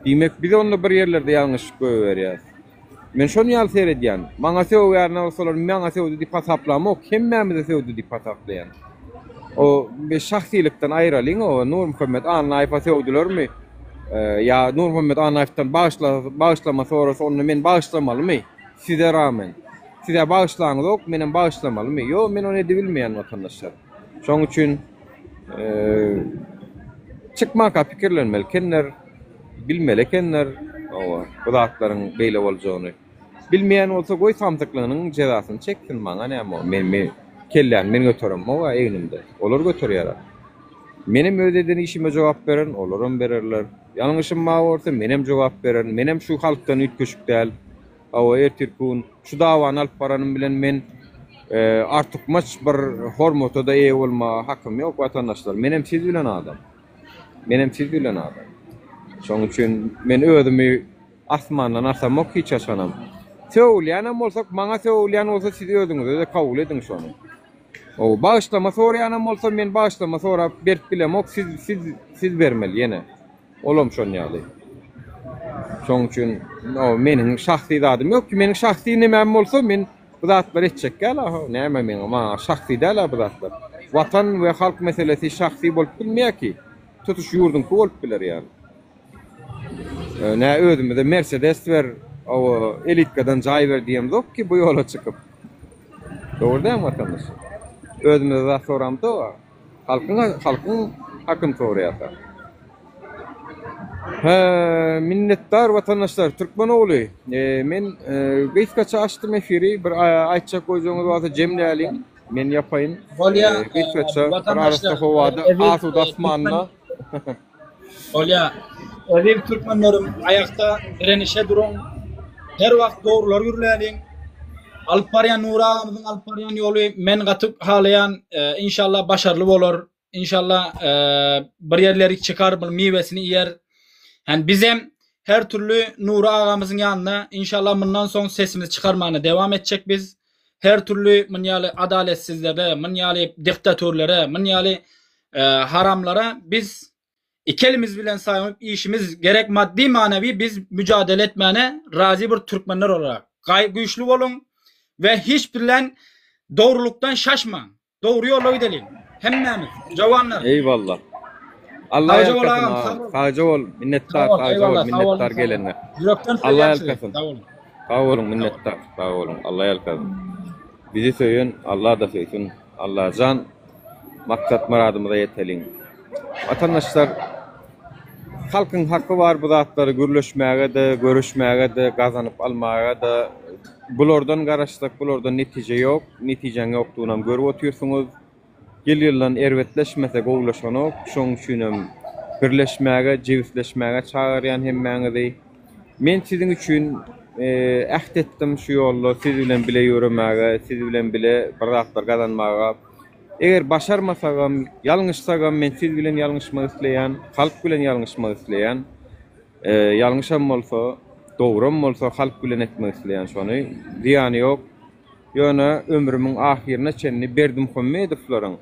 Diýmek biz onda bir ýerlerde ýalňyşlyk goýberýäs. Men şony ýaly seredýän. Maňa sögýän bolsalar maňa sögdi diýip hasaplamok, hemmämize sögdi diýip hasaplaýan. O bir şahsylykdan aýralyň o Nurmuhammet Annaýewe sögdülermi? Ýa Nurmuhammet Annaýewden bagyşla bagyşlama sorasa onda men bagyşlamalymy? Size rağmen. Sizä bagyşlaňyzok, menem bagyşlamalymy? Ýok, men ony edibilmeýän watandaşlar. Şoň üçin çykmanka pikirlenmeli ekenler. Bilmeli ekenler, hawa, bu zatlaryň beýle boljagyny. Bilmeýän bolsa goý samsyklygynyň jezasyny çeksin, maňa näme o, men men kelläni men göteremok-a egnimde, olar göterýär-ä. Menem öz eden işime jogap bererin, olaram bererler. Ýalňyşym bar bolsa menem jogap bererin, menem şu halkdan üýtgeşik däl. Hawa, ertirki gün şu dawany alyp baranym bilen men artykmaç bir hormata-da eýe bolmaga hakym ýok, watandaşlar. Menem siz bilen adam. Menem siz bilen adam. Şoň üçin men özümi asmandan asamok hiç haçanam. Sögülýänem bolsak, maňa sögülýän bolsa siz özüňize-de kabul ediň şony. O bagyşlama soraýanam bolsa men bagyşlama sorap berip bilemok, siz siz siz bermeli ýene. Olam şon ýaly. Şoň üçin o meniň şahsy zadym ýok ki, meniň şahsy nemäm bolsa men bu zatlary etjek däl-a, näme meň maňa şahsy däl-a bu zatlar. Watan we halk meselesi şahsy bolup bilmeýär ki. Tutuş ýurduňky bolup biler ýaly. Nä özümize Mersedes ber, owo elitkadan jaý ber diýemzok ki bu ýola çykyp. Dogry dälmi watandaş? Özümize zat soramzok-a. Halkyň halkyň hakyny soraýarka. Hä, minnetdar watandaşlar, türkmen ogly. Men gysgaça açdym efiri, bir aýtjak goýjagyňyz bolsa jemläliň. Men ýapaýyn. Bolýa, Gysgaça, bir arassa howada, asuda asmanda. Bolýa. Eziz türkmenlerim, aýakda direnişe duruň. Her wagt dogrulary gürläliň. Alyp barýan Nury agamyzyň alyp barýan ýoly men gaty halaýan. Inşallah başarly bolar. Inşallah bir ýerleri çykar, bir miwesini iýer. Hani bizem her türlü Nury agamyzyň ýanynda inşallah mundan soň sesimizi çykarmana dewam etjek biz. Her türlü mun ýaly adaletsizlere, mun ýaly diktatörlere, mun ýaly haramlara biz iki elimiz bilen saýyp işimiz gerek maddy manewi biz mücadele etmäne razy bir türkmenler olarak. Gaý güýçli boluň we hiç birlen dogrulykdan şaşmaň. Dogry ýola gideliň. Hemmämiz. Jawanlar. Eýwallah. Allah Sagja bol ýalkasyn agam, agam. sag bol. Sagja bol, minnetdar, Sag bol, sagja bol, eýwallah, sag boluň, minnetdar sag boluň. gelene. Ýürekden Allah söýýän sizi. ýalkasyn. Sag boluň. Sag boluň, minnetdar, sag boluň. Allah ýalkasyn. Bizi söýen Allah-da söýsün. Allajan maksat myradymyza ýeteliň. Watandaşlar halkyň haky bar bu zatlary gürleşmäge-de, görüşmäge-de, gazanyp almaga-da. Bulardan garaşsak bulardan netije ýok. Netijäň ýokdugynam görüp otyrsyňyz. Ýyl-ýyldan erbetleşmese gowulaşanok. Şoň üçinem birleşmäge, jebisleşmäge çagyrýan hemmäňizi. Men siziň üçin äht etdim şu ýolda siz bilen bile ýöremäge, siz bilen bile bir zatlar gazanmaga. Eger başarmasagam, ýalňyşsagam men siz bilen ýalňyşmak isleýän, halk bilen ýalňyşmak isleýän. Ýalňyşam bolsa, dogram bolsa halk bilen etmek isleýän şony. Zyýany ýok. Ýöne ömrümiň ahyryna çenli Berdimuhamedowlaryň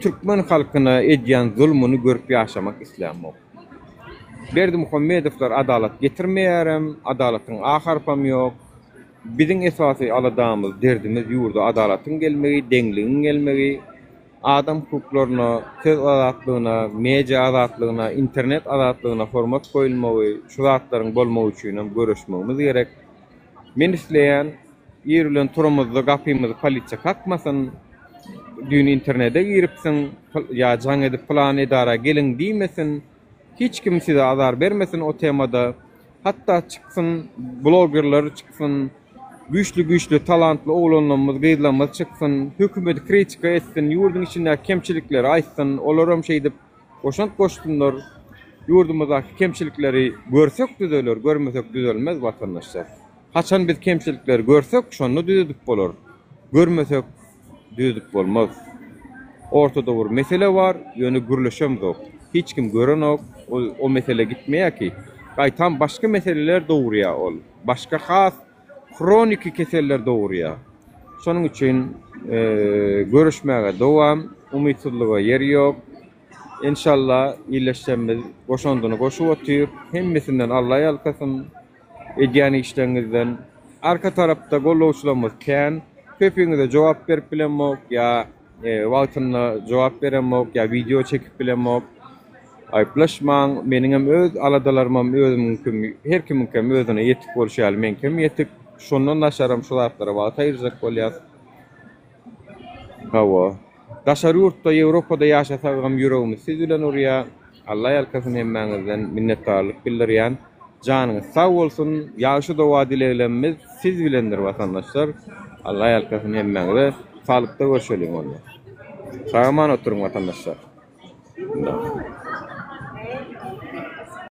türkmen halkyna edýän zulmuny görüp ýaşamak islämok. Berdimuhamedowlar adalat getirmeýärem, adalatyň A harpam ýok. Biziň esasy aladamyz, derdimiz ýurda adalatyň gelmegi, deňligiň gelmegi, adam hukuklaryna, söz azatlygyna, media azatlygyna, internet azatlygyna hormat goýulmagy, şu zatlaryň bolmagy üçinem göreşmegimiz gerek. Men isleýän, ir bilen turamyzda gapymyzy polisiýa kakmasyn, düýn internede giripsiň, ýa jaň edip pylan edara geliň diýmesin, hiç kim size azar bermesin o temada, hatda çyksyn blogerler çyksyn, güýçli-güýçli talantly oglanlarymyz, gyzlarymyz çyksyn, hökümeti kritika etsin, ýurduň içindäki kemçilikleri aýtsyn, olaram şeýdip Goşant goşsunlar. Ýurdumyzdaky kemçilikleri görsek düzeler, görmesek düzelmez watandaşlar. Haçan biz kemçilikleri görsek şonda düzedip bolar. Görmesek düzedip bolmaz. Ortada bir mesele bar, ýöne gürleşemzok. Hiç kim görenok, o mesele gitmeýär ki. Gaýtam başga meseleler dogurýar ol. Başga has hroniki keseller dogurýar. Şonuň üçin göreşmäge dowam, umytsyzlyga ýer ýok. Enşalla illeşjemiz goşandyny goşup otyr. Hemmesinden Alla ýalkasyn edýän işleriňizden. Arka tarapda gollawçylarymyz kän. Köpüňize jogap berip bilemok ýa wagtynda jogap beremok ýa wideo çekip bilemok. Aýyplaşmaň, meniňem öz aladalarymam özümiňkim, her kimiňkem özüne ýetik bolşy ýaly meňkem ýetik. Şondan daşaram şu zatlara wagt aýyrjak bolýas. Hawa. Daşary ýurtda, Ýewropada ýaşasagam ýüregimiz siz bilen urýa. Alla ýalkasyn hemmäňizden minnetdarlyk bildirýän. Janyňyz sag bolsun. Ýagşy doga dileglemmiz siz bilendir watandaşlar. Alla ýalkasyn hemmäňize. Saglykda görşeliň onda. Sag aman oturyň watandaşlar.